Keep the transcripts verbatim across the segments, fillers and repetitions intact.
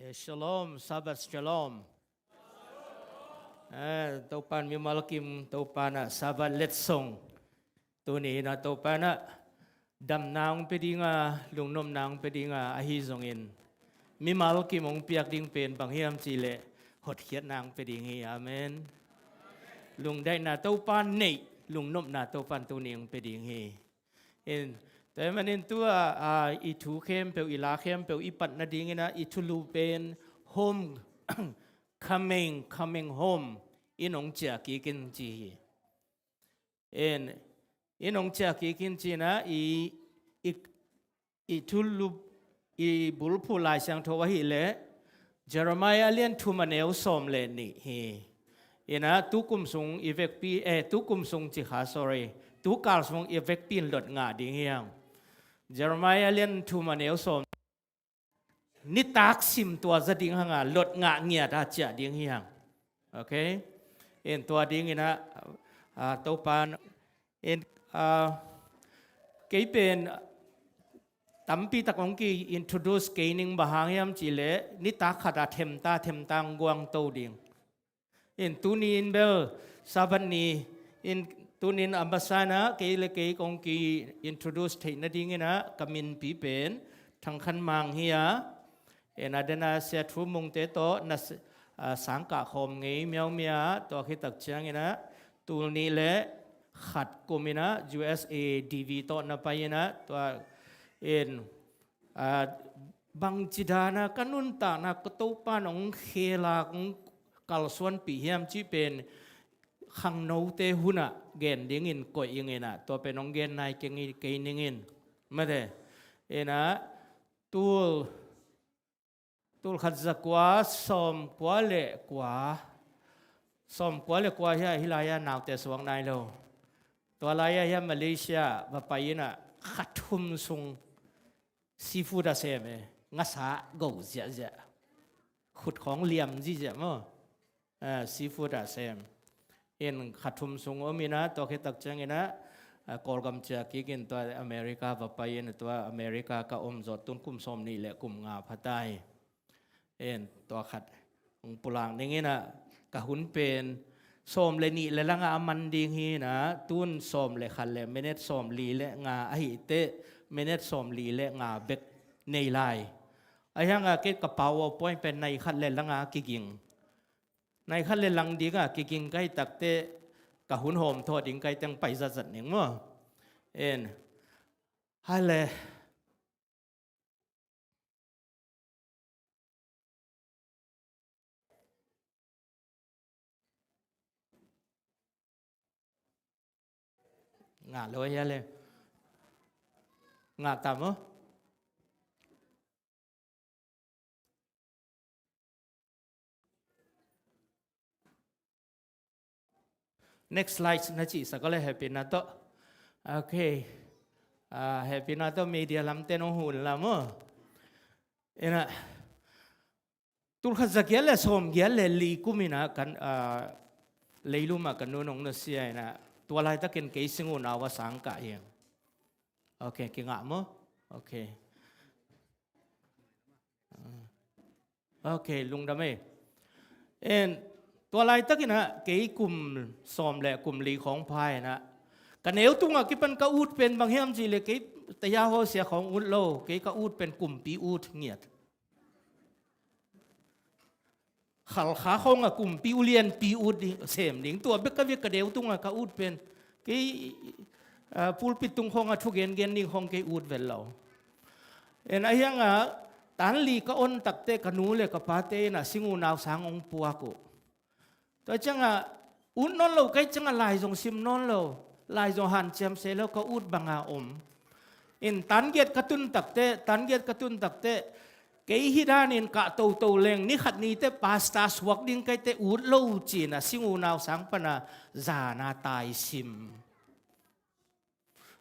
Eh, shalom, Sabbath shalom. Eh, Topan mimal kim, Topan ah Sabbath letsong. Tuni in ah Topan ah damna hong pia ding a, lungnopna hong pia ding a, ahi zongin mimal kim hong piak ding pen bang hiam cih leh hotkhiatna hong pia ding hi. Amen. Lungdaihna Topan neih, lungnopna Topan tuni hong pia ding hi. In, tua ahih manin tu a, a, i thu khempeuh, i la khempeuh i pat nadingin ah i thulu pen home coming, coming home in hong ciah kik in ci hi. In, in hong ciah kik in ci-in ah i, i, i thulu, i bulphuh Lai Siangtho ahih leh Jeremiah lian thum a neu sawm le nih hi. In ah tu kum sung i vekpi, eh, tu kum sung ci kha, sorry. Tu kal sung i vekpi in lot ngah ding hi hang. Jeremiah lian thum a neu sawm. Nitak sim tua za ding hang a, lot ngah ngiat a ciah ding hi hang. Okay? In tua dingin ah, ah, Topan, in, ah, kei pen tampi tak hong ki-introduce kei ning, bang hang hiam cih leh nitak khat a themta, themta hong guangto ding. In tuni in bel Sabbath ni in, tuni in a masa in ah kei le kei kong ki-introduce theih nadingin ah ka minpi pen Thang Khan Mang hi a. In a den a Sia Thu Mung te tawh na s-, a, sangkah khawm ngei miaumia, tua khit tak ciangin ah tul nih le khat kum in ah U S A D V tawh na pai in ah, tua in, a, bangci dan a ka nuntakna ka Topan hong khel a hong kalsuanpih hiam cih pen khangnote hun ah gen dingin koih ing in ah, tua pen hong gen nai kei ning in. Mate, in ah tul, tul khat za kua sawm kua le kua, sawm kua le kua hi a, hih lai-ah naute suak nai lo. Tua lai-ah hi a, Malaysia va pai in ah kha thum sung seafood a sem e, ngasa go ziahziah, khut khawng liam ziahziah maw. Ah, seafood a sem. In kha thum sung om in ah, tua khit tak ciangin ah, ah, Kawlgam ciah kik in tua America va pai in, tua America ka om zawh tun kum sawm nih le kum nga pha ta hi. In tua khat hong pulak ning in ah, ka hun pen sawm le nih le lang a man ding hi in ah, tun sawm le khat le minute sawm li le nga ahih teh, minute sawm li le nga bek nei lai. Ahi hang a kei ka PowerPoint pen nai khat le lang a kiging. Nai khat le lang ding a kiging ka hih tak teh, ka hun hawm thawh ding ka hih teng pai zatzat ning maw. In. Hale. Ngah lo hia le. Ngah tam maw. Next slide na cihsak a le, hehpihna tawh. Okay. Ah, hehpihna tawh media lamte nong hun la maw. In ah, tul khat za giat le sawm giat le li kum in ah kan, ah, leilum ah ka nu nong nusia in ah, tua laitakin kei sing unau a sang kah hi. Okay, kingah maw? Okay. Okay, lungdam ei. En, tua laitakin ah kei kum sawm le kum li khawng pha in ah, ka neu tungah kipan ka ut pen bang hiam cih leh kei taya hawsia khawng ut lo, kei ka ut pen kumpi ut ngiat. Khalkha khawng a kumpi ulianpi ut ding, sem ding. Tua bek ka vek ka neu tungah ka ut pen. Kei, ah, pulpit tung khawng a thugengen ding khawng kei ut vet lo. En, ahi hang a, tan li ka on tak teh ka nu le ka pate in ah sing unau sang hong puak uh. Tua ciangah, ut nawn lo, ka hih ciangah lai zong sim nawn lo, lai zong hanciam se lo, ka ut banga om. In tan giat ka tun tak teh, tan giat ka tun tak teh, kei hih danin kah toto leng, ni khat ni teh pastor suak ding ka hih teh ut lo ci-in ah sing unau sang pan ah zana tai sim.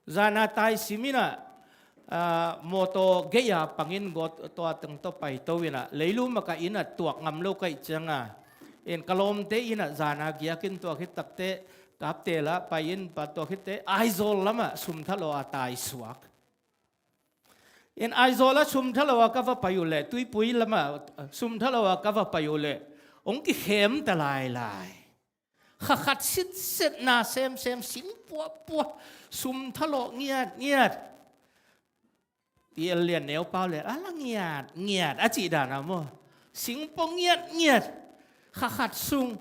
Zana tai sim in ah, ah, mawtaw gei-a pangin gawt tua teng tawh paito in ah, leilum ah ka inn ah tuak ngam lo ka hih ciangah, in ka lawmte in ah zana giakin tua khit tak teh Kaptel ah pai in pa tua khit teh Aizawl lamah sum thalawh a tai suak. In Aizawl ah sum tha lo a ka va pai uh leh, Tuipui lamah sum tha lo a ka va pai uh leh, hong kikhemta lailai. Kha khat sitsetna semsem, sing puahpuah, sum thalawh ngiatngiat. Pi El Lian Neu Pau le, a la ngiatngiat a cih dan a maw. Sing pua ngiatngiat. Kha khat sung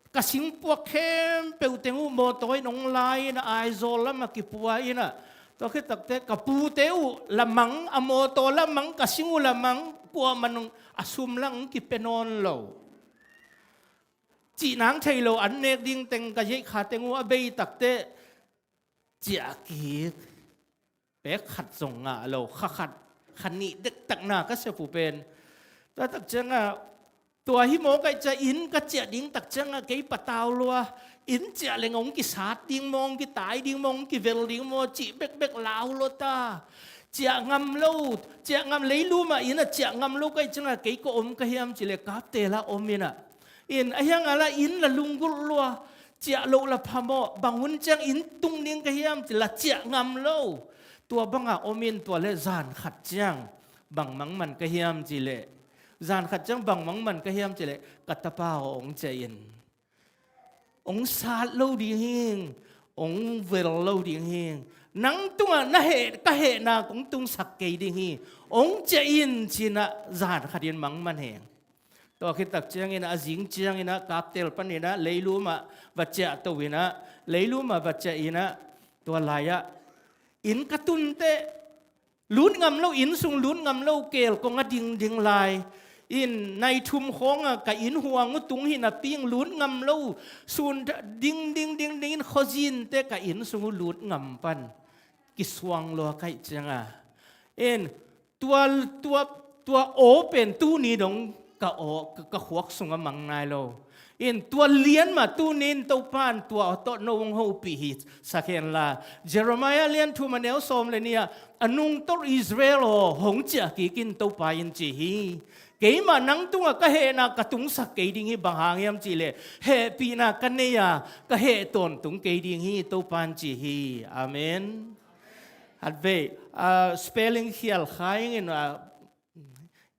ka sing puak khempeuh teng uh mawtaw in hong lai in a, Aizawl lamah kipua in a. Tua khit takteh ka pute uh lamang, a mawtaw lamang, ka sing uh lamang, kuamah in a sum lang hong kipia nawn lo. Cih nang thei lo, an nek ding teng ka yeih kha teng uh a bei takteh ciah kik. Pek khat zong ngah lo, kha khat, kha nih dektakna ka sep uh pen. Tua tak ciangah, tua hi maw, ka ih ciah inn ka ciah ding tak ciangah kei patau lua, inn ciah leng hong kisat ding maw, hong kitai ding maw, hong kivel ding maw, cih bekbek lau lua ta. Ciah ngam lo, ciah ngam, leilum ah inn ah ciah ngam lo ka ih ciangah kei kua om ka hiam cih leh Kaptel ah om in a. In a hiang a la inn la lunggulh lua, ciah loh la pha maw, bang hun ciang inn tung ding ka hiam cih la ciah ngam lo. Tua bangah om in tua leh zan khat ciang bang mangman ka hiam cih leh, zan khat ciang bang mangman ka hiam cih leh, ka tapa aw hong ciah in. Hong sat lo ding hi, hong vel lo ding hi. Nang tungah na heh, ka hehna kong tungsak kei ding hi. Hong ciah in ci-in ah zan khat in mangman hi. Tua khit tak ciangin a zing ciangin ah Kaptel panin ah leilum ah va ciahto in ah, leilum ah va ciah in ah, tua lai-ah inn ka tunteh lut ngam lo, inn sung lut ngam lo, keel kong a dingding lai. In nai thum khawngah ka inn huang uh tung hi napi-in lut ngam lo. Sun dingding dingding in khuazinte ka inn sung uh lut ngam pan kisuang lua ka ih ciangah. In tua, tua, tua aw pen tuni dong ka aw, ka, ka khuak sungah mang nai lo. In tua lian mah tuni in Topa in tua aw tawh no hong hopih hi sak hen la. Jeremiah lian thum a neu sawm le nih ah, a nungtolh Israel aw, hong ciah kik in, Topa in ci hi. Keimah nang tungah ka hehna ka tungsak kei ding hi, bang hang hiam cih leh hehpihna ka nei a, ka heh tawntung kei ding hi, Topa in ci hi. Amen. Khatvei, ah, spelling khial kha ing in, ah,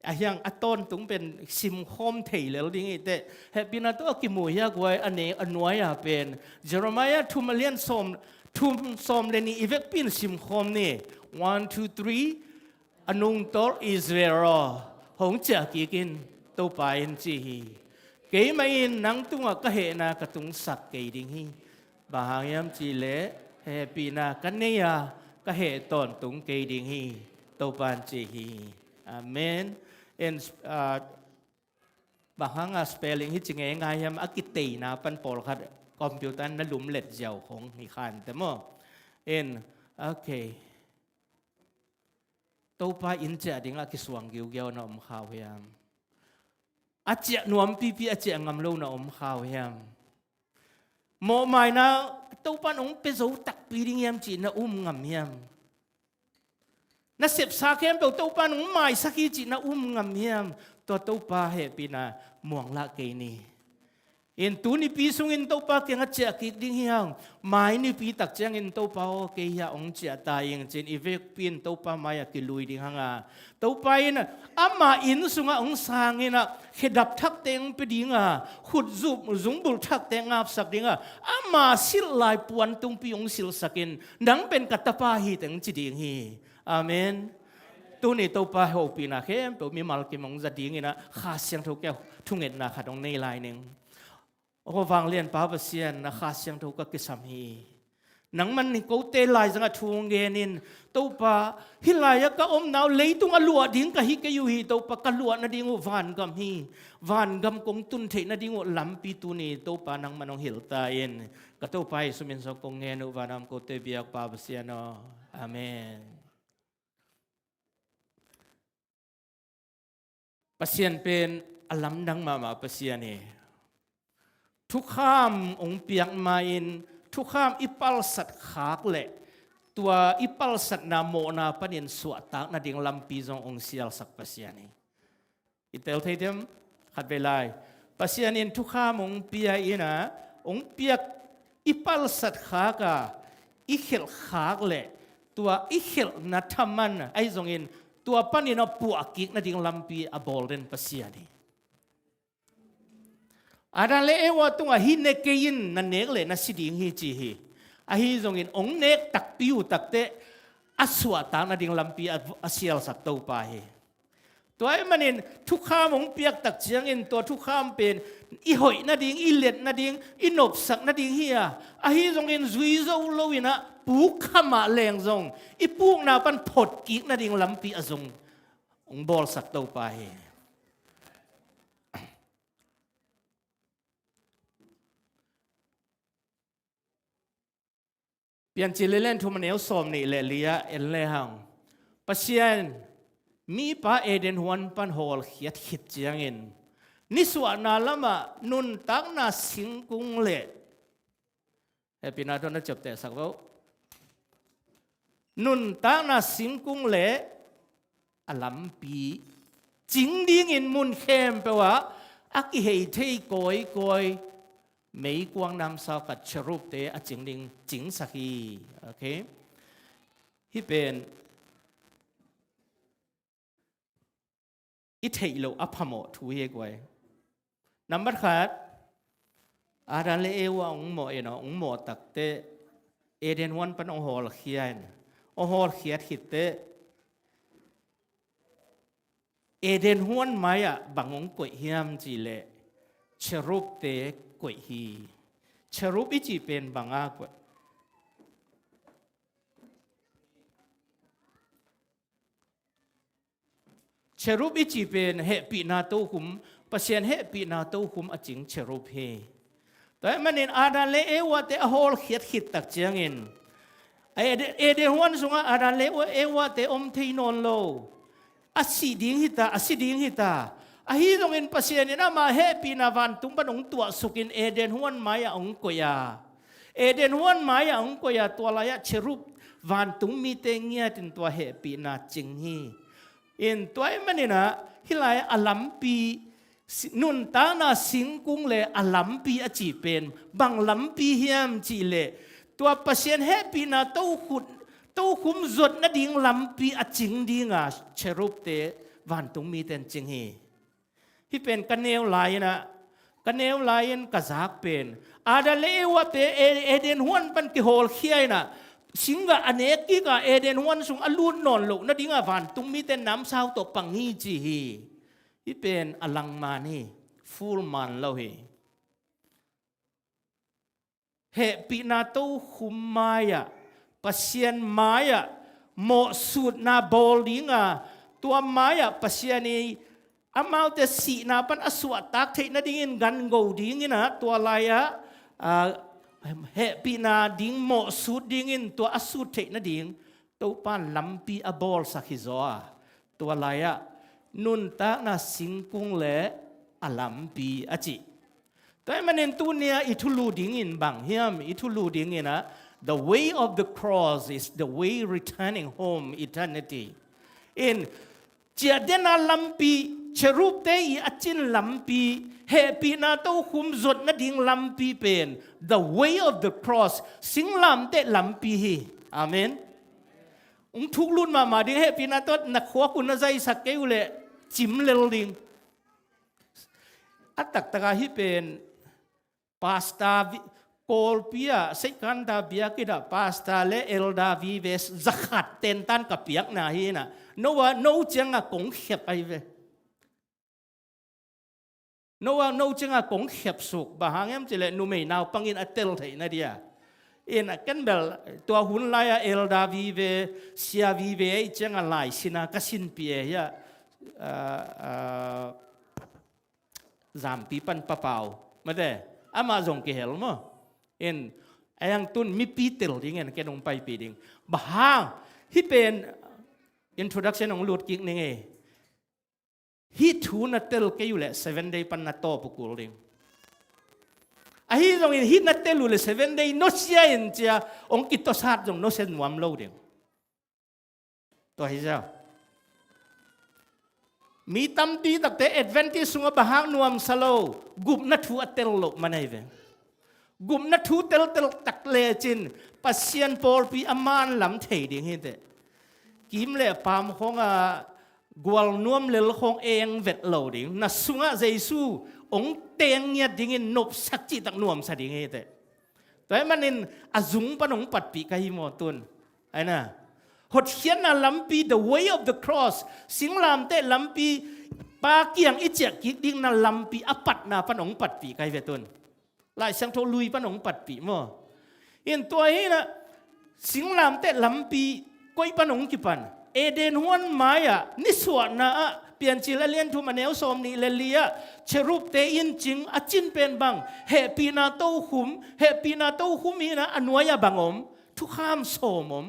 a hiang a tawntung pen simkhawm thei lel ding hi teh. Hehpihna tawh a kimu hi a, guai a ne, a nuai a pen. Jeremiah thum a lian sawm, thum sawm le nih i vekpi in simkhawm ni. One, two, three. A nungtolh Israel aw, hong ciah kik in, Topa in ci hi. Keimah in nang tungah ka hehna ka tungsak kei ding hi. Bang hang hiam cih leh hehpihna ka nei a, ka heh tawntung kei ding hi, Topa in ci hi. Amen. In, ah, bang hang a spelling hi ci ngeingai hiam, a kiteina pan pawlkhat computer na lumlet ziau khong hi khan te maw. In, okay. Topa inn ciah dingah kisuang giugiau na om kha uh hiam? A ciah nuampipi a ciah ngam lo na om kha uh hiam? Mawhmaina Topa in hong pia zo takpi ding hiam cih na um ngam hiam? Na sepsa khempeuh Topa in hong maisak hi cih na um ngam hiam? Tua Topa hehpihna muanglah kei ni. In tu nipi sungin Topa kiangah ciah kik ding hi hang. Mai nipi tak ciangin Topa aw, kei hiah hong ciah ta ing ci-in i vekpi in Topa mai-ah kilui ding hang a, Topa in ama inn sungah hong sang in ah, khedap thakte hong pia ding a, khut zungbulh thakte ngapsak ding a, ama silh lai puantungpi hong silhsak in, nang pen ka tapa hi teng ci ding hi. Amen. Tuni Topa hopihna khempeuh mimal kim hong za ding in ah, Kha Siangtho kiang thungetna khat hong nei lai ning. Aw vanglianpa Pasian, na Kha Siangtho ka kisam hi. Nangman in kote laizangah thu hong gen in, Topa, hih lai-ah ka omna uh leitung a luah ding ka hi kei uh hi, Topa, ka luah nading uh vangam hi. Vangam kong tun theih nading uh lampi tuni Topa nangman hong hilh ta in. Ka Topa Jesu min suang kong ngen uh, vana om kote biakpa Pasian aw. Amen. Pasian pen a lamdang mahmah Pasian hi. Thukham hong piak ma-in, thukham i palsat khak leh tua i palsatna mawhna panin suahtak nading lampi zong hong sialsak Pasian hi. I tel thei diam? Khatvei lai. Pasian in thukham hong pia in ah, hong piak i palsat khak a, i khelh khak leh tua i khelhna thaman ahi zongin tua panin a puah kik nading lampi a bawl den Pasian hi. Adam le Eva tungah hih ne kei in na nek le na si ding hi ci hi. Ahi zongin ong nek takpi uh takteh a suahtak nading lampi a, a sialsak Topa hi. Tua ahih manin thukham hong piak tak ciangin tua thukham pen i hoih nading, i let nading, i nopsak nading hi a, ahi zongin zui zo loin ah pukkham ah leng zong i pukna pan phot kik nading lampi a zong hong bawlsak Topa hi. Piancil lian thum a neu sawm nih le li ah en le hang, Pasian mipa Eden huan pan hawlkhiat khit ciangin nisuahna lamah nuntakna singkung le, hehpihna tawh na ciaptehsak vo, nuntakna singkung le a lampi cing dingin mun khempeuh ah a kihei thei kawikawi meikuang namsau khat cherubte a cing ding cingsak hi. Okay? Hih pen i theih loh a phamawh thu hi guai. Nambat khat, Adam le Eva hong mawh in, hong mawh takteh Eden huan pan hong hawlkhia in, hong hawlkhiat khitteh Eden huan mai-ah bang hong koih hiam cihleh cherubte koih hi. Cherub i cih pen bang a koih? Cherub i cih pen hehpihna tokhum, Pasian hehpihna tokhum a cing cherub hi. Tua ahih manin Adam le Eva te a hawlkhiat khit tak ciangin Ede-, Eden huan sungah Adam le Eva te om thei nawn lo. A sih ding hita, a si ding hita. Ahi zongin Pasian in ama hehpihna vantung pan hong tuahsukin Eden huan mai-ah hong koih a, Eden huan mai-ah hong koih a, tua lai-ah cherub vantung mite ngiatin tua hehpihna cing hi. In tua ahih manin ah hih lai-ah a lampi, si-, nuntakna singkung le a lampi a cih pen bang lampi hiam cihleh tua Pasian hehpihna tokhut, tokhum zot nading lampi a cing dinga cherubte vantung mite in cing hi. Hih pen ka neu lai-in ah, ka neu lai-in ka zak pen Adam le Eva te E-, Eden huan pan kihawlkhia in ah, singgah a nek kik a Eden huan sung a lut nawn loh nadinga vantung mite namsau tawh pang hi ci hi. Hih pen a langman hi, full man lo hi. Hehpihna tokhum mai-ah, Pasian mai-ah mawhsutna bawl dinga, tua mai-ah Pasian i amaute sihna pan a suahtak theih nadingin gan go dingin ah, tua lai-ah, ah, hehpihna ding mawhsut dingin tua a sut theih nading Topa lampi a bawlsak hi zaw a, tua lai-ah nuntakna singkung le a lampi a cih. Tua ahih manin tuni-a i thulu dingin bang hiam, i thulu dingin ah, the way of the cross is the way returning home eternity. In ciahdenna lampi, cherubte i a cin lampi, hehpihna tokhum zot nading lampi pen the way of the cross, singlamteh lampi hi. Amen. Hong thuklut mahmah ding, hehpihna tawh na khuak uh na zaisak kei uh leh cim lel ding. A taktak ah hih pen pastor vi-, Kawlpi ah, Seikanta biakinn ah pastor le elder vive zakhat tentan ka piakna hi in ah, no a, no ciangah kong khep ahi ve. No a, no ciangah kong khepsuk, bang hang hiam cihleh numei naupangin a tel theihna dia. In a ken bel tua hun lai-a elder vive, sia vive ahi ciangah lai sin a ka sinpih e hi a, ah, ah, Zampi pan Pa Pau, mate, amah zong kihel maw. In a hiang tun mipi tel dingin ken hong paipih ding. Bang hang, hih pen introduction hong lut kik ning e. Hih thu na tel kei uh leh Seven Day pan na tawp uh kul ding. Ahi zongin hih na tel uh leh Seven Day nusia in cia hong kitawsat zong nusia nuam lo ding. Tua hi zia. Mi tampi takte Adventist sungah bang hang nuamsa lo, gupna thu a tel loh man ahi ve. Gupna thu teltel tak lecin Pasian pawlpi a man lam thei ding hi teh. Kim le paam khawng a gual nuam lel khawng eng vet lo ding. Na sungah Jesu hong teng ngiat dingin nopsak cihtak nuamsa ding hi teh. Tua ahih manin a zung pan hong patpih ka hi maw tun. Ai na. Hotkhiatna lampi, the way of the cross. Singlamteh lampi, Pa kiang i ciah kik dingna lampi a patna pan hong patpih ka hi ve tun. Lai Siangtho lui pan hong patpih maw. In tua hi na, singlamteh lampi koi pan hong kipan. Eden huan mai-ah, nisuahna ah, Piancil a lian thum a neu sawm nih le li ah, cherubte in cing a cin pen bang, hehpihna tokhum, hehpihna tokhum hi na, a nuai-ah bang om, thukham sawm om.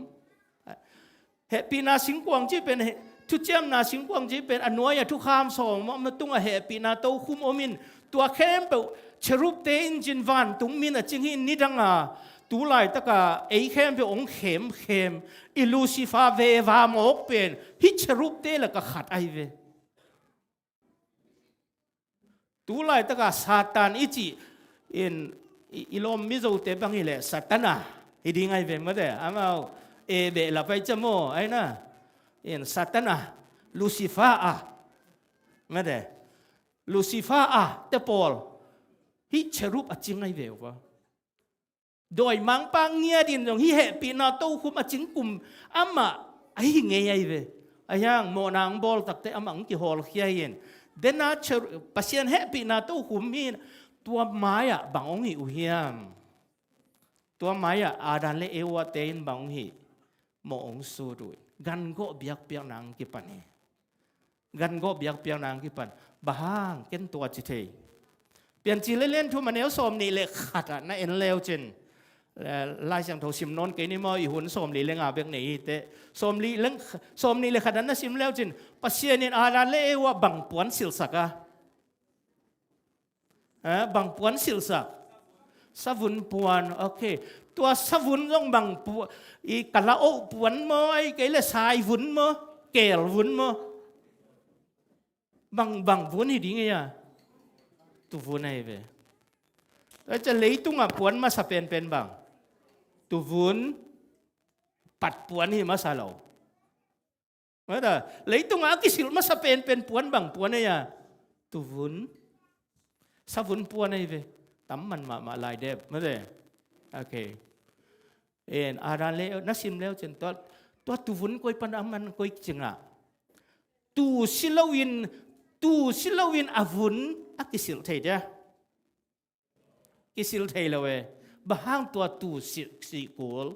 Hehpihna singkuang cih pen, he-, thuciamna singkuang cih pen, a nuai-ah thukham sawm om, a tungah hehpihna tokhum om in, tua khempeuh cherubte in cin vantung min a cing hi in nidanga, tu laitaka ei khempeuh hong khemkhem, i Lucifer veva mawk pen, hih cherubte lakah khat ahi ve. Tu laitaka Satan i cih in, i, i lawm Mizote bang hileh Satana hi ding ahi ve mate. Amau e beh la pai cia maw, ai na. In Satana, Lucifer a. Mate. Lucifer a, te pawl. Hih cherub a cing ahi ve ua. Dawimangpa ngiatin zong hih hehpihna tokhum a cingkum amah ahi ngei ahi ve. Ahi hang mawhna hong bawl takteh amah hong kihawlkhia hi in. Dena cher-, Pasian hehpihna tokhum hi in tua mai-ah bang hong hih uh hiam? Tua mai-ah Adam le Eva te in bang hong hih? Mawh hong sut uh in. Gan gawh biakpiakna hong kipan hi. Gan gawh biakpiakna hong kipan. Bang hang ken tua ci thei. Piancil a lian thum a neu sawm nih le khat ah na en leu cin. Eh, Lai Siangtho sim nawn kei ni maw, i hun sawm li le nga bek nei hi teh. Sawm li le, sawm nih le khat ah na sim leu cin. Pasian in Adam le Eva bang puan silhsak a. Eh, bang puan silhsak? Savun puan, ok. Tua savun zong bang pu-, i kala oh puan maw, ai kei le saivun maw, kelvun maw? Bang, bang vun hi ding ei a? Tuvun ahi ve. Tua cia leitungah puan masa penpen bang? Tuvun, pat puan hi masa lo. Mata, leitungah a kisilh masa penpen puan bang puan ei a? Tuvun. Savun puan ahi ve. Tam man mahmah lai dep. Mate. Ok. En, Adam le, na sim leu cin tua, tua tuvun koi pan a man koi cingah. Tu si loin, tu si loin a vun a kisilh thei dia. Kisil thei lo e. Bang hang tua tu si, si kul.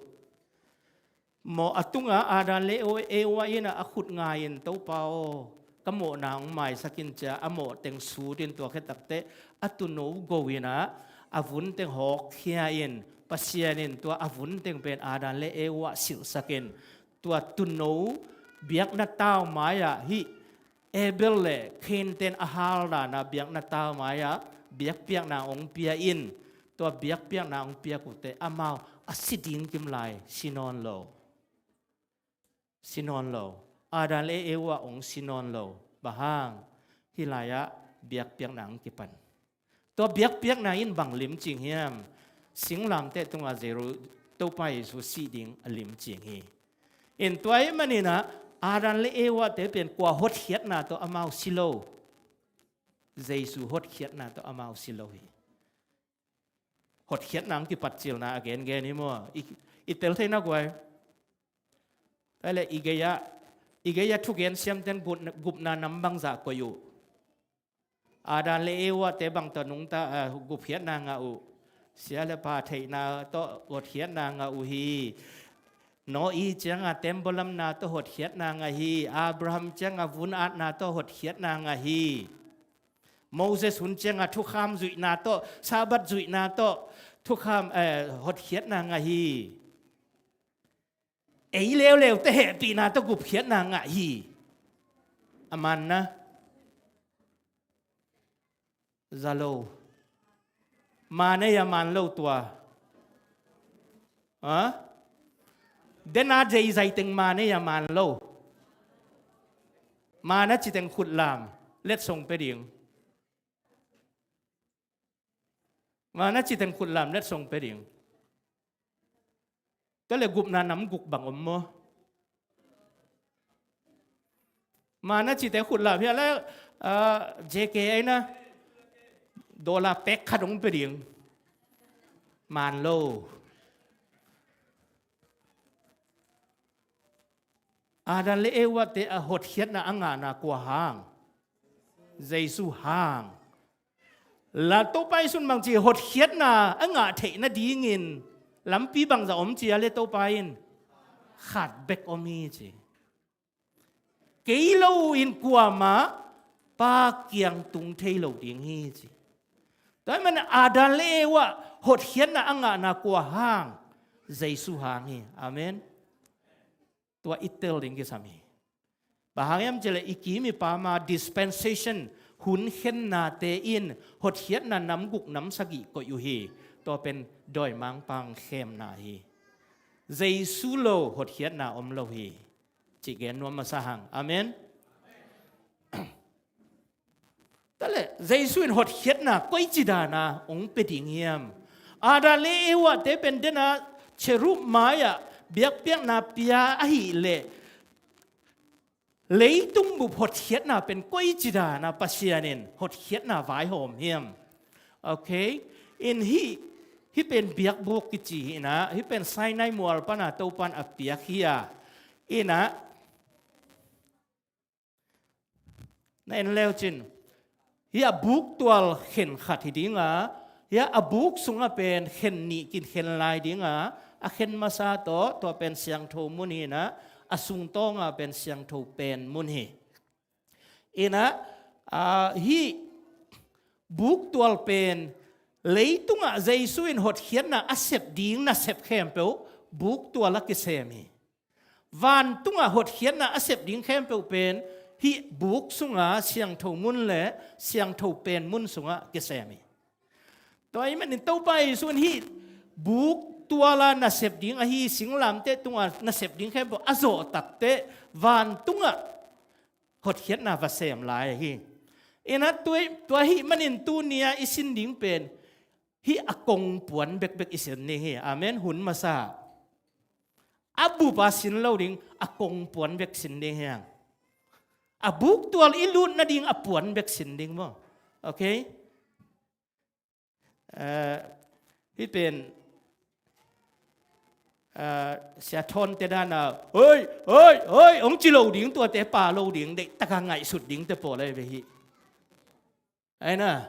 Mawh a tunga Adam le Eva in a khut ngai in Topa aw, ka mawhna hong maisak in cia a mawh teng sut in tua khit takteh a tuuno go in a, a vun teng hawkkhia in Pasian in tua a vun teng pen Adam le Eva silhsak in tua tuuno biakna tau mai-ah hih Abel le Cain ten a hal dan a biakna tau mai-ah biakpiakna hong pia in, tua biakpiakna hong piak uh teh amau a si ding kim lai si nawn lo. Si nawn lo. Adam le Eva hong si nawn lo. Bang hang? Hih lai-ah biakpiakna hong kipan. Tua biakpiakna in bang limcing hiam? Singlamteh tungah Jeru-, Topa Jesu sih ding a limcing hi. In tua ahih manin ah, Adam le Eva te pen kua hotkhiatna tawh amau si lo? Jesu hotkhiatna tawh amau si lo hi. Hotkhiatna hong kipatcilna a gengen hi maw? I, i tel thei na guai. Tua leh i gei-ah, i gei-ah thugen siamten gupna, gupna nam bangzah koih uh? Adam le Eva te bang tawh nungta, ah, gupkhiatna ngah uh? Sia le pa theihna tawh hotkhiatna ngah uh hi. Noah cianga tembaw lamna tawh hotkhiatna ngah hi. Abraham cianga vun atna tawh hotkhiatna ngah hi. Moses hun cianga thukham zuihna tawh, Sabbath zuihna tawh thukham, eh, hotkhiatna ngah hi. Ei leuleu te hehpihna tawh gupkhiatna ngah hi. A man na? Za lo. Man ei a man lo tua? Ha? Dena zeizai teng man ei a man lo? Man a ci teng khut lam. Letsong pe ding. Mana citeng khut lam letsong pe ding. Tua le gupna nam guk bang om maw? Mana cite khut lam hiah le, ah, J K ai na. Dollar pek khat hong pe ding. Man lo. Adam le Eva te a hotkhiatna a ngahna kua hang? Jesu hang. La Topa Jesu in bangci hotkhiatna a ngah theih nadingin lampi bangzah om ci a le Topa in khat bek om hi ci. Kei lo in kuamah Pa kiang tung thei lo ding hi ci. Tua ahih manin Adam le Eva hotkhiatna a ngahna kua hang? Jesu hang hi. Amen. Tua i tel ding kisam hi. Bang hang hiam cih leh i kim i pam a dispensation, hun khennate in hotkhiatna nam guk nam sagih koih uh hi. Tua pen dawimangpa khemna hi. Jesu lo hotkhiatna om lo hi. Cih gen nuam masa hang. Amen. Tua le, Jesu in hotkhiatna koici dan a hong pia ding hiam? Adam le Eva te pen den a cherub mai-ah biakpiakna pia ahih leh leitung bup hotkhiatna pen koici dan a Pasian in hotkhiatna vaihawm hiam? Ok. In hih, hih pen biakbuk kici hi in ah, hih pen Sinai mual pan a Topa in a piak hi a. In ah, na en leu cin, hih a buktual khen khat hi ding a, hih a buk sungah pen khen nih kin khen lai ding a, a khen masa tawh, tua pen siangtho mun hi in ah, a sungtawng a pen siangtho pen mun hi. In ah, ah, hih buktual pen leitungah Jesu in hotkhiatna a sep ding nasep khempeuh buktual a kisem hi. Vantungah hotkhiatna a sep ding khempeuh pen hih buk sunga siangtho mun le siangtho pen mun sungah kisem hi. Tua ahih manin Topa Jesu in hih buktual a nasep ding ahi, singlamteh tunga nasep ding khempeuh a zawh takteh vantungah hotkhiatna va sem lai ahi. In ah tua, tua ahih manin tuni a i sin ding pen hih a kongpuan bekbek i sin ding hi. Amen. Hun masa a bup a sin lo ding, a kongpuan bek sin ding hi hang. A buktual i lut nading a puan bek sin ding maw? Ok. Eh, hih pen, eh, Sia Thawn te dan a, "Hoi, hoi, hoi," hong ci lo ding, tuate pha lo ding, deih taka ngaihsut dingte pawl ahi ve hih. Ai na,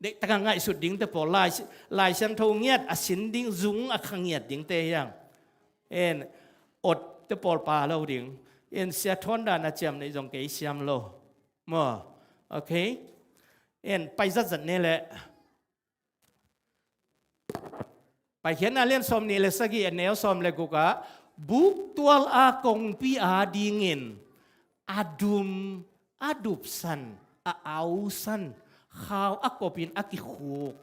deih taka ngaihsut dingte pawl, Lai, Lai Siangtho ngiat a sin ding, zung a kha ngiat dingte hi hang. En, otte pawl pha lo ding. En, Sia Thawn dan a ciam neih zong kei siam lo. Maw? Ok. En, pai zatzat ni leh. Paikhiatna lian sawmnih le sagih a neu sawm le guk ah, buktual a kongpi adingin a dum, a dupsan, a ausan, khau a kopin a kikhuk,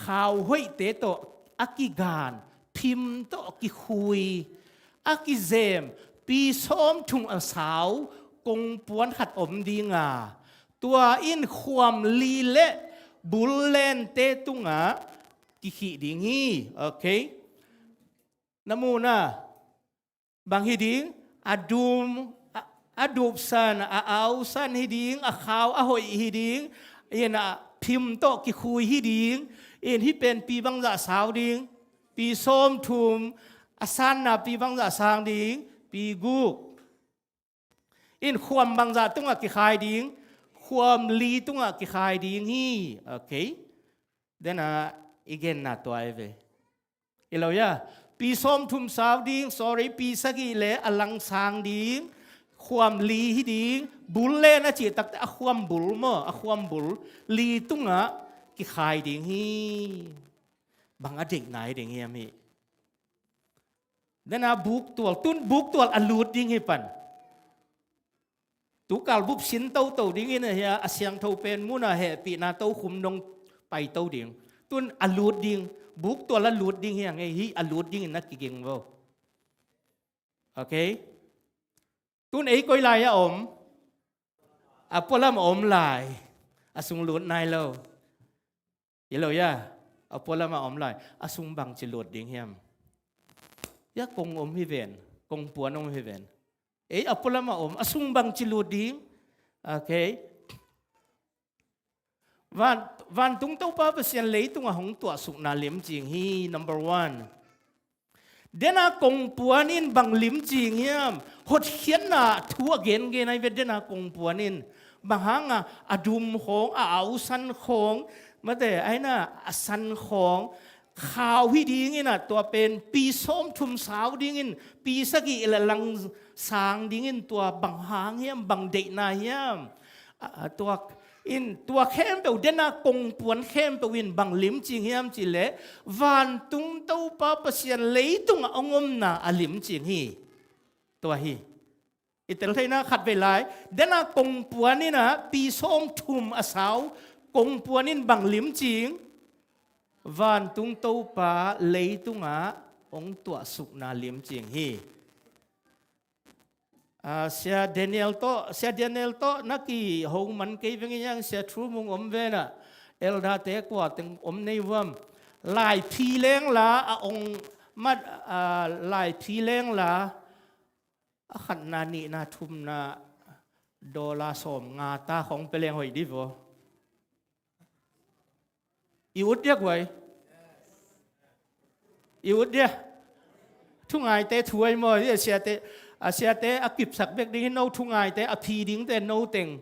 khau hoihte tawh a kigan, phim tawh kikhui, a kizem, pi sawmthum a sau kongpuan khat om ding a, tua in khuam li le bul lente tungah kikhih ding hi. Ok. Na mu na, bang hi ding? A dum, a, a dupsan, a ausan hi ding, a khau a hoih hi ding, in a phim tawh kikhui hi ding, in hih pen pi bangzah sau ding, pi sawmthum, a sanna pi bangzah sang ding, pi guk. In khuam bangzah tungah kikhai ding, khuam li tungah kikhai ding hi. Ok. Dena i genna tua hi ve. I lo ya, pi sawmthum sau ding, sorry, pi sagih le a lang sang ding, khuam li hi ding, bul le na cih takte a khuam bul maw, a khuam bul li tungah kikhai ding hi. Bang a deihna hi ding hiam hih? Dena buktual, tun buktual a lut ding hi pan. Tukal bup sin toto ding in a hia, a siangtho pen muna hehpihna tokhum dong paito ding. Tun a lut ding, buktual a lut ding hi hang ei, hih a lut ding in a kiging vo. Ok? Tun ei koi lai a om? A pualam a om lai. A sung lut nai lo. Hi lo ya, a pualam a om lai, a sung bang ci lut ding hiam? Ya kong om hi ven, kong puan om hi ven. Ei, a pualam a om, a sung bang ci lut ding? Okay. Van, vantung Topa Pasian leitung a hong tuahsukna limcing hi, number one. Dena kongpuan in bang limcing hiam? Hotkhiatna thu a gengen ai ve, dena kongpuan in. Bang hanga a dum khawng, a ausan khawng, mate, aina a san khawng, khau hi dingin a tua pen, pi sawmthum sau dingin, pi sagih le lang sang dingin tua bang hang hiam, bang deihna hiam? A, a, tua in, tua khempeuh, dena kongpuan khempeuh in bang limcing hiam cih leh, vantung Topa Pasian leitung a hong omna a limcing hi. Tua hi. I tel theihna khat vei lai, dena kongpuan in a pi sawmthum a sau, kongpuan in bang limcing, vantung Topa leitung a hong tuahsukna limcing hi. Ah, Sia Daniel tawh, Sia Daniel tawh na kiho man kei veng in, Sia Thu Mung om ven a, elder te kua teng om nei vuam. Laiphi leng la a ong mat, ah, laiphi leng la a khatna, nihna, thumna, dollar sawmnga ta khong pe leng hoih di vo. I ut dia guai. I ut dia. Thungaite thu ai maw, a siate, a siate a kipsak bek ding hi, no thungaite, a phi dingte no teng.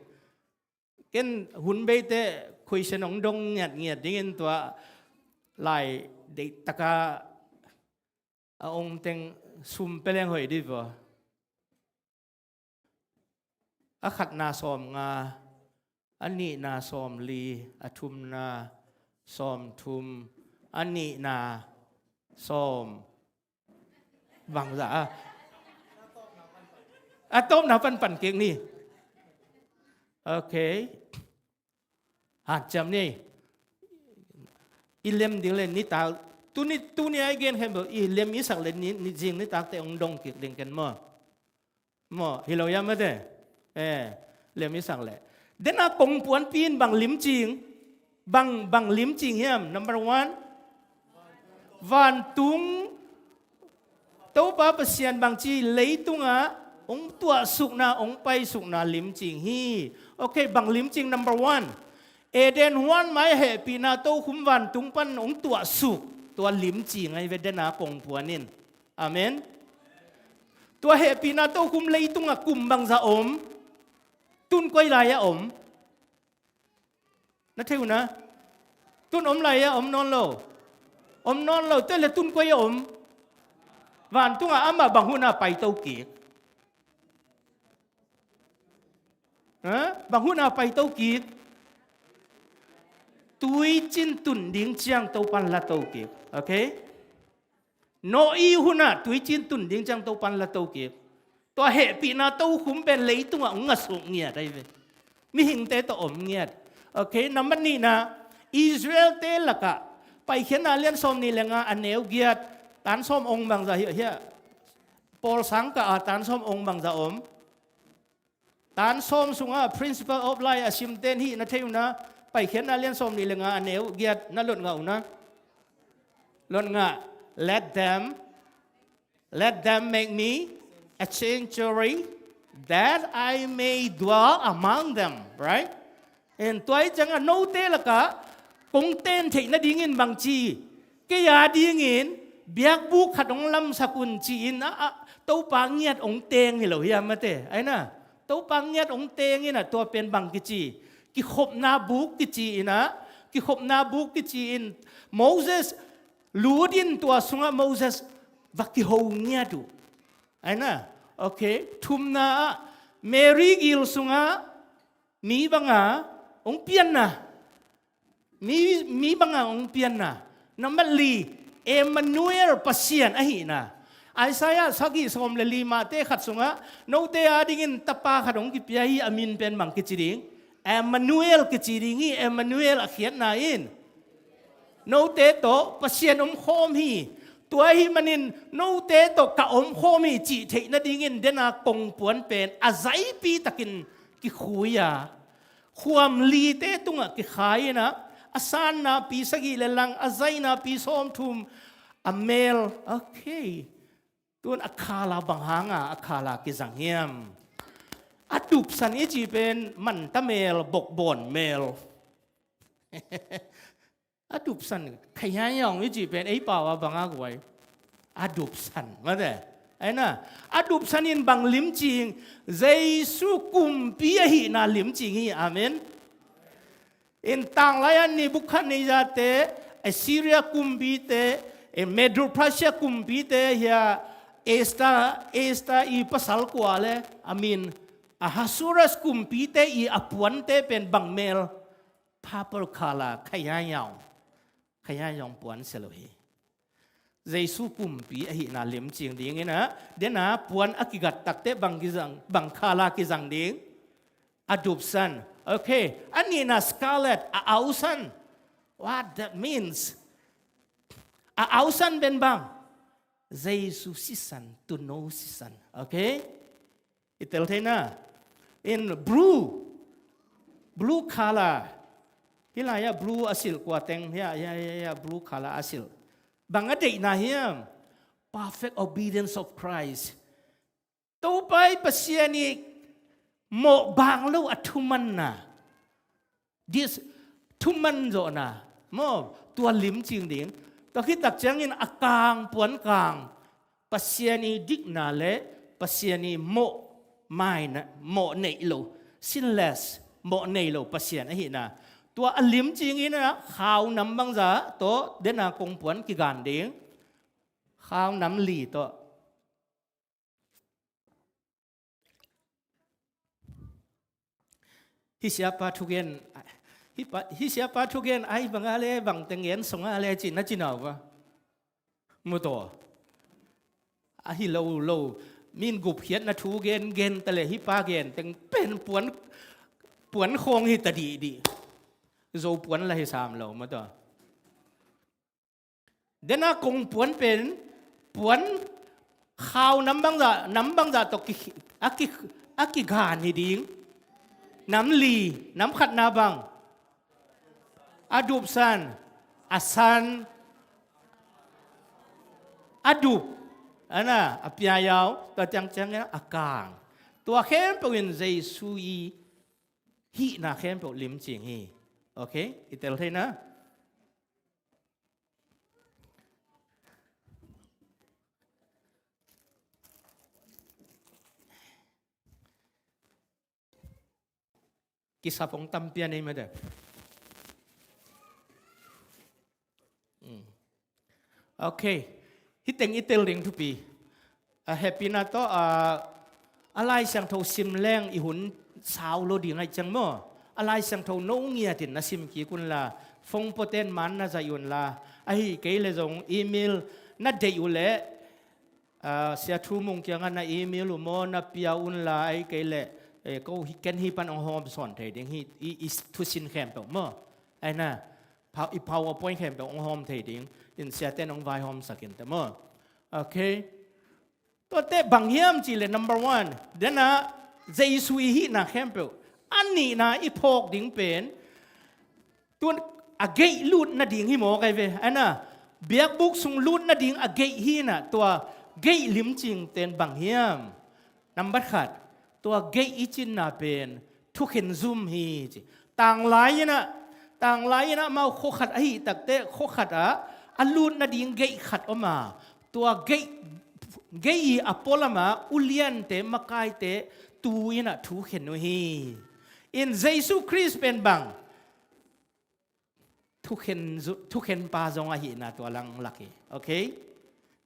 Ken hun beite khuisen ong dong ngiatngiat dingin tua lai deih taka a ong teng sum pe leng hoih di vo. A khatna sawmnga, a nihna sawmli, a thumna sawmthum, a nihna sawm. Bangzah a, a tawpna panpan kik ni. Okay. Hanciam ni. I lem ding le nitak, tuni, tuni a i gen khempeuh i lem i sak le ni, ni zing nitakte ong dong kik ding ken maw. Maw, hi lo ia mate. Eh, lem i sak le. Dena kongpuanpi in bang limcing, bang, bang limcing hiam? Number one, vantung Topa Pasian bangci leitungah ong tuahsukna, ong paisukna limcing hi. Okay, bang limcing? Number one, Eden huan mai hehpihna tokhum vantung pan ong tuahsuk, tua limcing ai ve dena kongpuan in. Amen. Tua hehpihna tokhum leitungah kum bangzah om? Tun koi lai-ah om? Na thei uh na? Tun om lai-ah om nawn lo? Om nawn lo. Tua le tun koi-ah om? Vantungah. Amah bang hun a paito kik? Ha? Bang hun a paito kik? Tuicin tun ding ciang Topan lato kik. Okay? Noah hunah tuicin tun ding ciang Topan lato kik. Tua hehpihna tokhum pen leitungah ong ngasuk ngiat ai ve. Mihingte tawh om ngiat. Okay, nambat nihna, Israel-te lakah Paikhiatna lian sawmnih le nga a neu giat, tan sawm ong bangzah hiah, hiah. Paul sangkah a tan sawm ong bangzah om? Tan sawm sungah Principle of Life a simten hih na thei uh na, Paikhiatna lian sawmnih le nga a neu giat na lot ngah uh na. Lot ngah, let them, let them make me a sanctuary that I may dwell among them, right? En tua i ciangah note lakah kong ten theih nadingin bangci, kei a dingin biakbuk khat hong lamsak un ci-in a, a, Topa ngiat hong teng hi lo hiam mate. Aina, Topa ngiat hong teng in a, tua pen bang kici? Kikhopna buk kici in a, kikhopna buk kici in Moses lut in tua sungah Moses va kiho ngiat uh. Aina, okay, thumna ah Mary gil sungah mi banga hong pianna. Mi, mi banga hong pianna. Nambat li, Emmanuel, Pasian ahihna. Isaiah sagih sawm le li mahte khat sungah note a dingin tapa khat hong kipia hi, a min pen bang kici ding? Emmanuel kici ding hi. Emmanuel a khiatna in note tawh Pasian omkhawm hi. Tua ahih manin note tawh ka omkhawm hi cih theih nadingin dena kongpuan pen a zaipi takin kikhui a, khuam lite tungah kikhai in a, a sanna pi sagih le lang, a zaina pi sawmthum, a mel. Okay. Tun a khala bang hanga a khala kizang hiam? A dupsan i cih pen manta mel, bokbawn mel. A dupsan, khaiayaung i cih pen ei pau a banga guai? A dupsan mate. Aina, a dupsan in bang limcing? Jesu kumpi ahihna limcing hi. Amen. In tanglai-a Nebuchadnezzar te, Assyria kumpite, in Medo-Persia kumpite hia, Esther, Esther i pasal kua le, a min, Ahasuerus kumpite i a puante pen bang mel? Purple color, khaiayaung. Khaiayaung puan sia lo hi. Jesu kumpi ahihna limcing dingin a, dena puan a kigat takte bang kizang, bang khala kizang ding? A dupsan. Okay. A nihna scarlet, a ausan. What that means? A ausan pen bang? Jesu sisan, to know sisan. Okay? I tel thei na. In blue. Blue color. Hih lai-ah blue a silh kua teng. Hia, hia, hia, hia, blue color a silh. Bang a deihna hiam? Perfect obedience of Christ. Topa i Pasian i mawh bang lo a thumanna. This thuman zawhna maw, tua limcing ding. Tua khit tak ciangin a kang, puan kang, Pasian i dikna le Pasian i mawh maina, mawh neih lo, sinless, mawh neih lo Pasian ahihna. Tua a limcing in a khau nam bangzah tawh dena kongpuan kigan ding. Khau nam li tawh. Hih siapa thugen, hih pa, hih siapa thugen, ai banga le, bang teng gen songa le, cin na cin au va. Mu taw. Ahi lo lo. Min gupkhiatna thu gen, gen ta le, hih pa gen teng pen puan, puan khawng hi ta dih dih. Zo puan la hi sam lo, mu taw. Dena kong puan pen, puan khau nam bangzah, nam bangzah tawh ki, a ki, a kigan hi ding. Nam li, nam khatna bang. A dupsan, a san, a dup, ana, a piayau, tua ciangciang a kang. Tua khempeuh in Jesu i hihna khempeuh limcing hi. Okay? I tel thei na. Kisap hong tampian ei mate. Mm. Okay. Hih teng i tel ding thupi. A hehpihna tawh, a, a Lai Siangtho sim leng i hun sau lo ding ahih ciang maw. A Lai Siangtho no ngiatin na sim kik unla, phone pawten man na zaih unla, ahi kei le zong email na deih uh leh, a, Sia Thu Mung kiangah na email uh maw, na pia unla, ahi kei leh, eh, ko hi, ken hi pan hong hawm sawn thei ding hi, i, i thusin khempeuh maw. Ai na, pa, i PowerPoint khempeuh hong hawm thei ding, in siaten hong vaihawm sak in te maw. Okay. Tuate bang hiam cih leh number one, dena Jesu i hihna khempeuh. A nihna i phawk ding pen, tun a gate lut nading hi maw kai ve. Ana, biakbuk sung lut nading a gate hi na, tua gate limcing ten bang hiam? Number khat, tua gate i cinna pen thukhen zum hi ci. Tanglai inah, tanglai inah amau khua khat ahih takte, khua khat ah a lut nading gate khat om a, tua gate, gate i a pualam ah uliante, makaite tu inah thukhen uh hi. In Jesu Khrist pen bang? Thukhen zu-, thukhen pa zong ahihna tua langlak hi. Okay?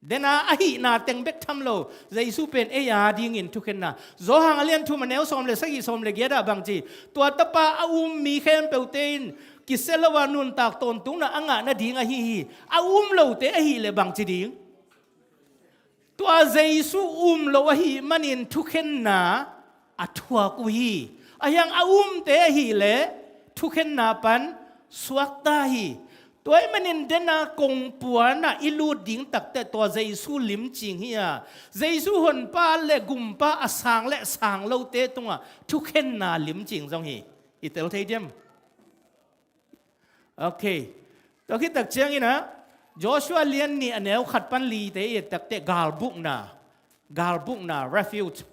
Dena ahihna teng bek tham lo, Jesu pen ei a dingin thukhenna. Johan a lian thum a neu sawm le sagih, sawm le giat ah bang ci? Tua tapa a um mi khempeuhte in kisia lo a nuntak tawntungna a ngah nading ahi hi. A um lote ahih leh bang ci ding? Tua Jesu um lo ahih manin thukhenna a thuak uh hi. A hiang a umte ahih leh thukhenna pan suakta hi. Tua ahih manin dena kongpuan ah i lut ding takte tua Jesu limcing hi a, Jesu honpa le gumpa a sang le sang lote tungah thukhenna limcing zong hi. I tel thei diam? Ok. Tua khit tak ciangin ah, Joshua lian nih a neu khat pan lite i et takteh galbukna, galbukna, refuge.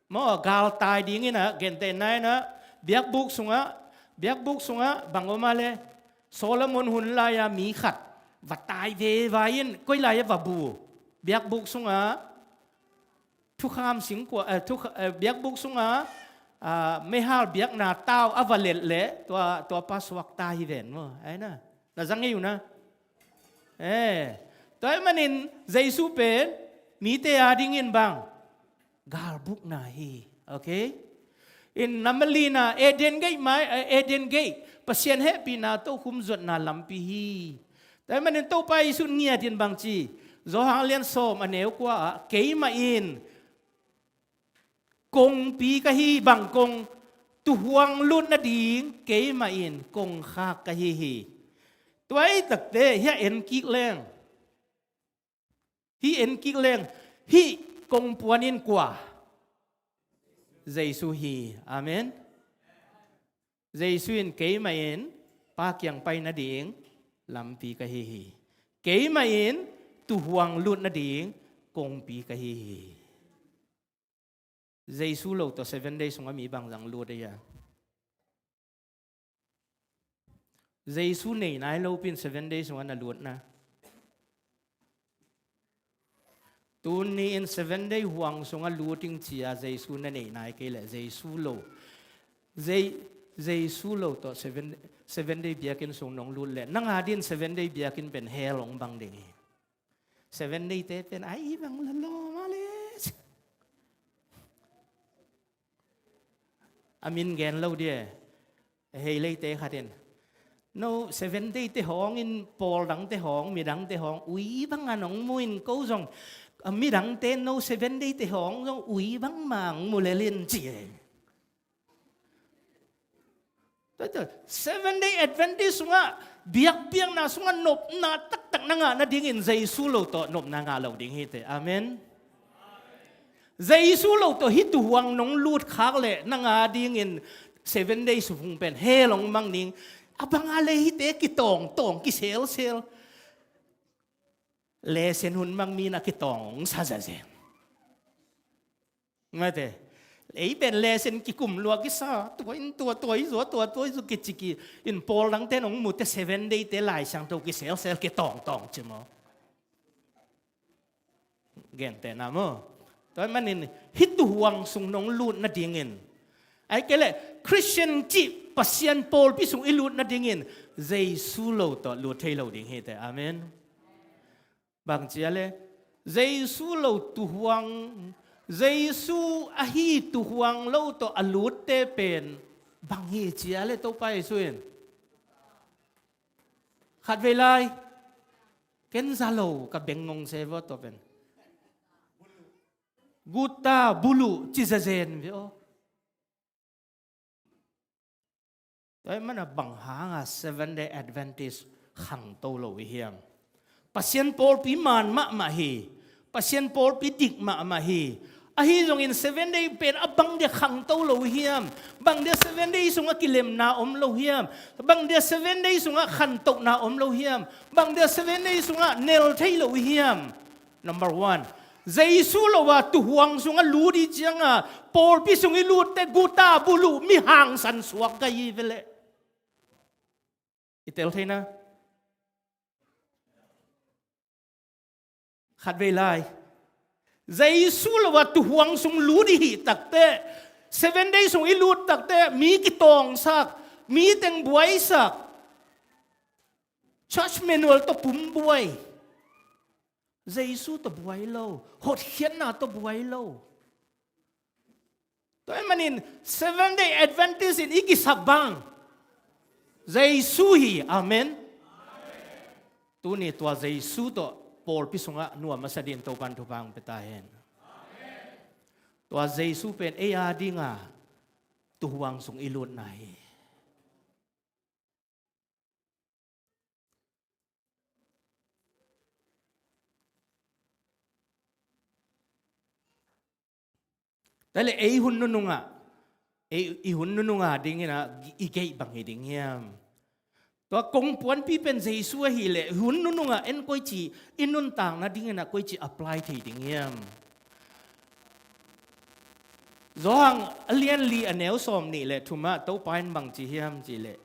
Maw, galtai dingin ah, gentehna in ah, biakbuk sungah, biakbuk sungah bang om a le, Solomon hun lai-a mi khat va tai veve in, koi lai-ah va bu? Biakbuk sungah thukham singkua, eh, thukha-, eh, biakbuk sungah, ah, meihal biakna tau a va let leh, tua, tua pa suakta hi ven maw. Ai na, na za ngei uh na. Eh, tua ahih manin Jesu pen mite a dingin bang? Galbukna hi. Ok? In number lina, Eden gate mai, eh, Eden gate, Pasian hehpihna tokhom zuatna lampi hi. Tua ahih manin Topa Jesu in ngiat in bang ci? Johan lian sawm a neu kua ah, keimah in kongpi ka hi. Bang kong? Tuuhuang lut nading keimah in kongkhak ka hi hi. Tua ahih takteh hih a en kik leng, hih en kik leng, hih kongpuan in kua? Jesu hi. Amen. Jesu in keimah in Pa kiang pai nading lampi ka hi hi. Keimah in tuuhuang lut nading kongpi ka hi hi. Jesu lo tawh seven day sungah mi bangzah lut a hia? Jesu nei nai lopi in seven day sungah na lutna. Tuni in seven day huang sungah lut ing ci-a Jesu na nei nai kei leh Jesu lo. Je-, Jesu lo tawh seven, seven day biakinn sung nong lut leh nang a dingin seven day biakinn pen hell hong bang ding hi. Seven day te pen ai bang la lo ma le. A min gen lo dia. Hei leite khat in, no seven day te hong in, pawl dang te hong, midang te hong ui bang a nong mu in, ko zong, a midang te no seven day te hong zong ui bang mang mu lel in ci e. Tua, tua, Seven Day Adventist sungah, biakpiakna sungah nopna taktak na ngah nadingin Jesu lo tawh nopna ngah lo ding hi te. Amen. Jesu lo tawh hih tuuhuang nong lutkhak leh nang a dingin seven day sung pen hell hong mang ding. A bang a le hihte kitawngtawng, kiselsel. Lesson hun mang mi na kitawng sa zazen. Mate. Ei pen lesson kikum lua kisa, tua in tua, tua i zua, tua, tua i zua kici ki. In pawl dang te nong mu te seven day te Lai Siangtho kiselsel kitawngtawng ci maw. Gentehna maw. Tua manin hih tuuhuang sung nong lut nadingin, ai kei leh Christian cih Pasian pawlpi sung i lut nadingin Jesu lo tawh lut thei lo ding hi te. Amen. Bang ci a le, Jesu lo tuuhuang, Jesu ahi tuuhuang lo tawh a lutte pen bang hi ci a le, Topa Jesu in khatvei lai, ken za lo ka beng ngong se vua tua pen. Guta bulu ci zazen ve aw. Tua ahih mana bang hanga Seven Day Adventist khangto lo i hiam? Pasian pawlpi man mahmah hi. Pasian pawlpi dik mahmah hi. Ahi zongin Seven Day pen a bang dia khangto lo i hiam? Bang dia Seven Day sungah kilemna om lo hiam? Bang dia Seven Day sungah khantohna om lo hiam? Bang dia Seven Day sungah nel thei lo i hiam? Number one, Jesu lo a tuuhuang sungah lut i cianga pawlpi sung i lutte guta bulu mi hangsan suak ka hi ve leh. I tel theina. Khatvei lai, Jesu lo a tuuhuang sung lut i hih takteh, Seven Day sung i lut takteh mi kitawngsak, mi teng buaisak. Church manual tawh pum buai. Jesu tawh buai lo, hotkhiatna tawh buai lo. Tua ahih manin Seven Day Adventist in i kisap bang Jesu hi. Amen. Tuni tua Jesu tawh pawlpi sungah nuam a sa dingin Topan thupha hong pia ta hen. Tua Jesu pen ei a dinga tuuhuang sung i lutna hi. Tua leh ei hun nunungah, ei, i hun nunungah dingin ah i gate bang hi ding hiam? Tua kongpuanpi pen Jesu ahih leh hun nunungah en koici i nuntak nadingin ah koici apply thei ding hiam? Johan a lian li a neu sawm nih le thumah Topa in bang ci hiam cih leh,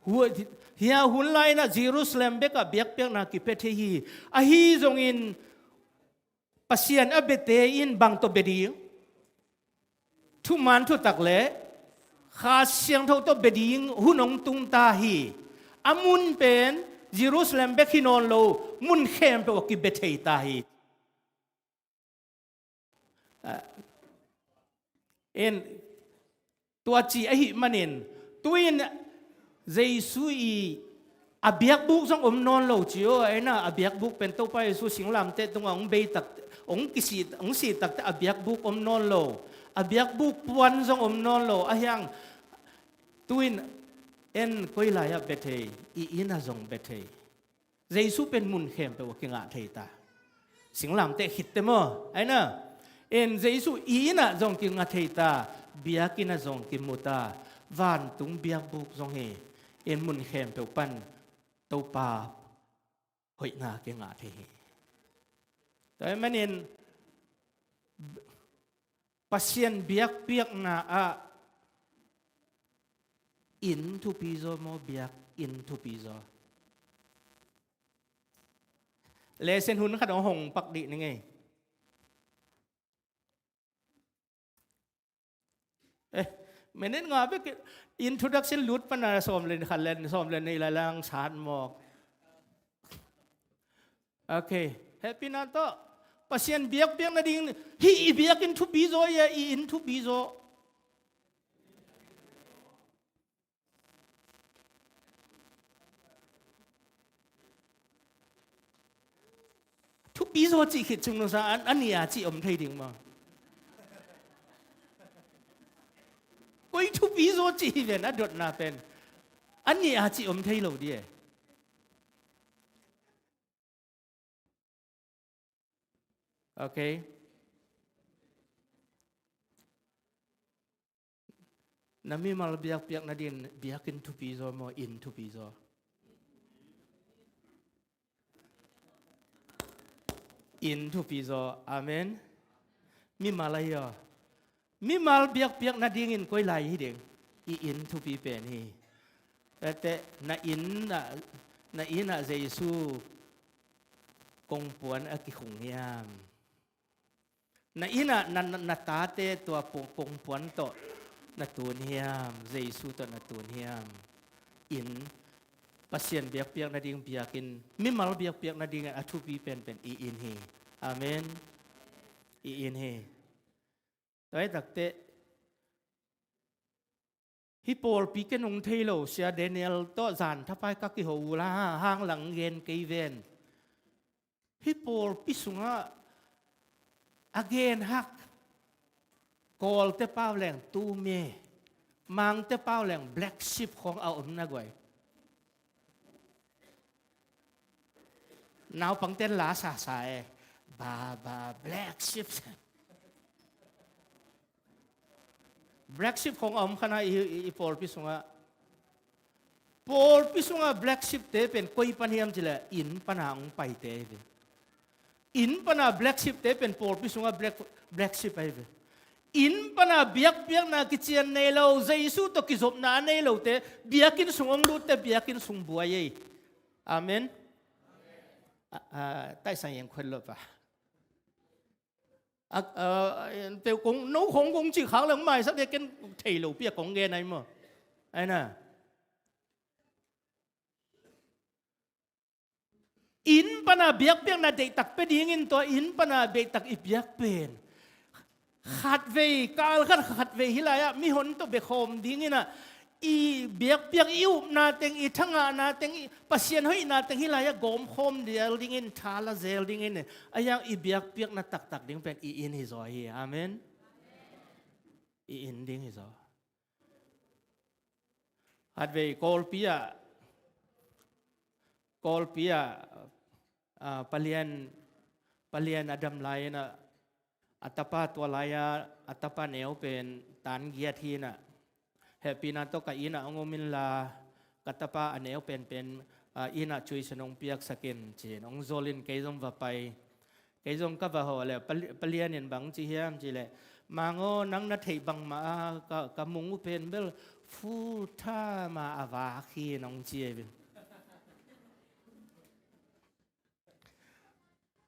hu-, hia hun lai-in ah Jerusalem bekah biakpiakna kipia thei hi. Ahi zongin Pasian a biate in bang tawh bia ding? Thuman thutak le Kha Siangtho tawh bia ding hun hong tung ta hi. A mun pen Jerusalem bek hi nawn lo, mun khempeuh ah kibia thei ta hi. Ah, en, tua ci ahih manin, tu-in Jesu i a biakbuk zong om nawn lo ci aw, aina a biakbuk pen Topa Jesu singlamteh tungah hong bei tak, hong kisi, hong si takte a biakbuk om nawn lo, a biakbuk puan zong om nawn lo, ahi hang tu-in en koi lai-ah bia thei, i inn ah zong bia thei. Jesu pen mun khempeuh ah kingah thei ta. Singlamteh khit teh maw, aina. En Jesu i inn ah zong kingah thei ta, biakinn ah zong kimu ta, vantung biakbuk zong hi. En mun khempeuh pan Topa hoihna kingah thei hi. Tua ahih manin Pasian biakpiakna ah inn thupi zaw maw, biakinn thupi zaw? Lesson hun khat hong hong pak dih ning ei. Eh, minute nga bek introduction lut pan a sawm le khat le sawm le nih lai lang sat mawk. Ok. Hehpihna tawh Pasian biakpiak nading, hih i biakinn thupi zaw, i inn thupi zaw? Thupi zaw cih khit sung nusa a, a nih a cih om thei ding maw? Koi thupi zaw cih hi ven a dotna pen a nih a cih om thei lo di e. Ok. Na mimal biakpiak nadin biakinn thupi zaw maw, inn thupi zaw? Inn thupi zaw. Amen. Mimal ahi aw. Mimal biakpiak nadingin koi lai hi ding? I inn thupi pen hi. Tate na inn ah, na inn ah Jesu kongpuan a kikhung hiam? Na inn ah na, na, na tate tua pu-, kongpuan tawh na tun hiam? Jesu tawh na tun hiam? Inn, Pasian biakpiak nading biakinn, mimal biakpiak nading a thupi penpen i inn hi. Amen. I inn hi. Tua hi takteh hih pawlpi ken hong thei lo, Sia Daniel tawh zan thapai ka kiho uh la hang lang gen kei ven. Hih pawlpi sungah a gen hak, Kawlte pau leng tumei, Mangte pau leng black sheep khong a om na guai. Naupangten la sasa e. Ba, ba, black sheep. Black sheep khong a om kha na i, i, i pawlpi sungah. Pawlpi sungah black sheep te pen koi pan hiam cih leh inn pana hong paite hi ve. Inn pana black sheep te pen pawlpi sungah black, black sheep ahi ve. Inn pana biakpiakna kician nei lo, Jesu tawh kizopna a nei lote, biakinn sung hong lutte, biakinn sung buai ei. Amen. A, a, taisang yang khuat lo pa. A, a, peuh kong, no khong kong cih khak leng maisak dek ken thei lo pi a kong gen ai maw. Ai na. Inn pana biakpiakna deihtak pia dingin tua inn pana deihtak i biak pen. Khatvei, kal khat khatvei hi lai-ah mihon tawh biakhawm dingin ah i biakpiak, i upna teng, i thangahna teng, i Pasian hoihna teng hi lai-ah gawmkhawm zel dingin, tha la zel dingin, a yang i biakpiakna taktak ding pen i inn hi zaw hi. Amen. I inn ding hi zaw. Khatvei Kawlpi ah, Kawlpi ah, ah, palian, palian a dam lai-in ah, a tapa tua lai-a, a tapa neu pen tan giat hi-in ah, hehpihna tawh ka inn ah hong om inla, ka tapa a neu penpen, ah, inn ah tuition hong piaksak in ci-in hong zol in kei zong va pai. Kei zong ka va hawh leh, pa, palian in bang ci hiam cih leh, "Mang aw, nang na theih bangmah a ka, ka mung uh pen bel full time a a vak hi," hong ci hi.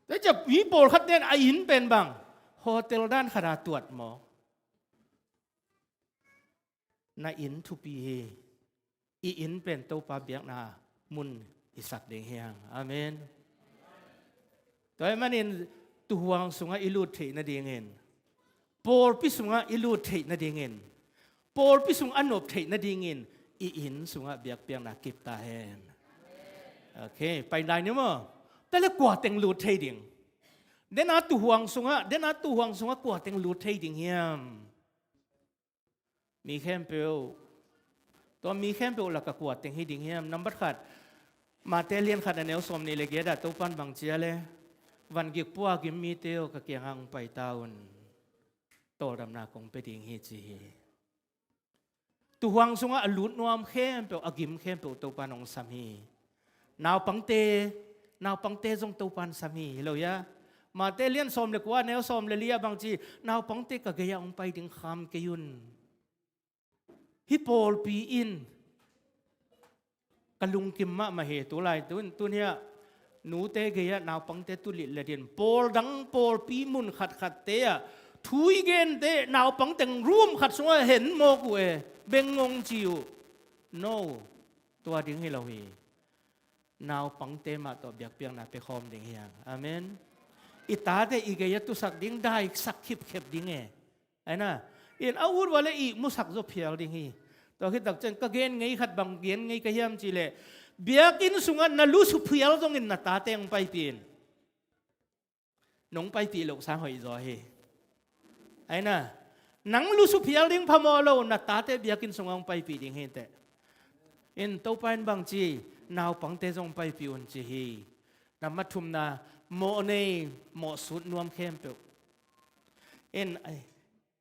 Tua ciang mi pawlkhat ten a inn pen bang hotel dan khat a tuat maw? Na inn thupi hi. I inn pen Topa biakna mun i sak ding hi hang. Amen. Tua ahih manin tuuhuang sungah i lut theih nadingin, pawlpi sungah i lut theih nadingin, pawlpi sung a nop theih nadingin i inn sungah biakpiakna kip ta hen. Ok, pai lai ni maw? Tua leh kua teng lut thei ding? Dena tuuhuang sungah, dena tuuhuang sungah kua teng lut thei ding hiam? Mi khempeuh. Tua mi khempeuh lakah kua teng hi ding hiam? Nambat khat, Mate lian khat a neu sawmnih leh giat ah Topan bang ci a leh, "Van gik pua a gim mite aw, ka kiangah hong pai ta un. Tawldamna kong pia ding hi," ci hi. Tuuhuang sungah a lut nuam khempeuh, a gim khempeuh Topan hong sam hi. Naupangte, naupangte zong Topan sam hi, hi lo hia? Mate lian sawm leh kua, neu sawm leh li ah bang ci, "Naupangte ka gei-ah hong pai ding kham kei un." Hih pawlpi in ka lungkim mahmah hi. Tulai tun, tun hiah nute gei-ah naupangte tu litlet in, pawl dang pawlpi mun khatkhatte ah thu i gente, naupang teng room khat sungah hen mawk uh e, beng ngong ci uh. No, tua ding hi lo hi. Naupangte mah tawh biakpiakna pia khawm ding hi hang. Amen. I tate i gei-ah tusak ding, daisak khipkhep ding e. Ahi na, in a ut uh leh ihmusak zaw phial ding hi. Tua khit tak ciang ka gen ngei khat bang gen ngei ka hiam cih leh, biakinn sungah na lusu phial zongin na tate hong paipih in. Nong paipih loh sang hoih zaw hi. Ahi na, nang lusu phial ding phamawh lo, na tate biakinn sungah hong paipih ding hi teh. In Topa in bang ci, "Naupangte zong paipih un," ci hi. Nambat thumna, mawh nei, mawh sut nuam khempeuh. In, ai,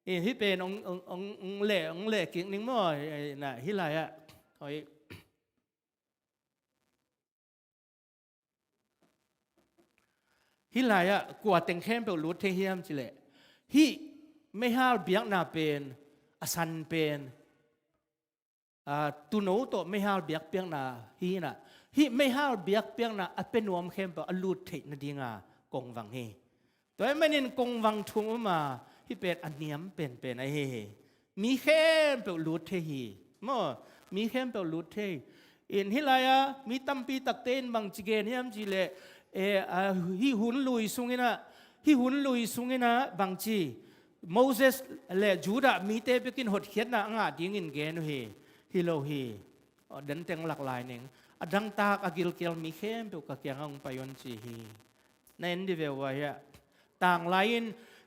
in hih pen hong, hong, hong, hong leh, hong leh kik ning maw, ai, na, hih lai-ah. Oi. Hih lai-ah kua teng khempeuh lut thei hiam cih leh, hih meihal biakna pen, a san pen, aa, tuuno tawh meihal biakpiakna hi in ah, hih meihal biakpiakna a pia nuam khempeuh a lut theih nadinga kongvang hi. Tua ahih manin kongvang thum om a, hih pen a niam penpen ahi hi. Mi khempeuh lut thei hi. Maw, mi khempeuh lut thei. In hih lai-ah mi tampi takte in bang ci gen hiam cih leh, eh, ah, hih hun lui sungin ah, hih hun lui sungin ah bang ci, Moses leh Judah mite bekin hotkhiatna a ngah dingin gen uh hi. Hi lo hi. Aw, danteng lak lai ning. A dangtak a gilkial mi khempeuh ka kiangah hong pai un ci hi. Na en dih ve uh a hiah. Tanglai in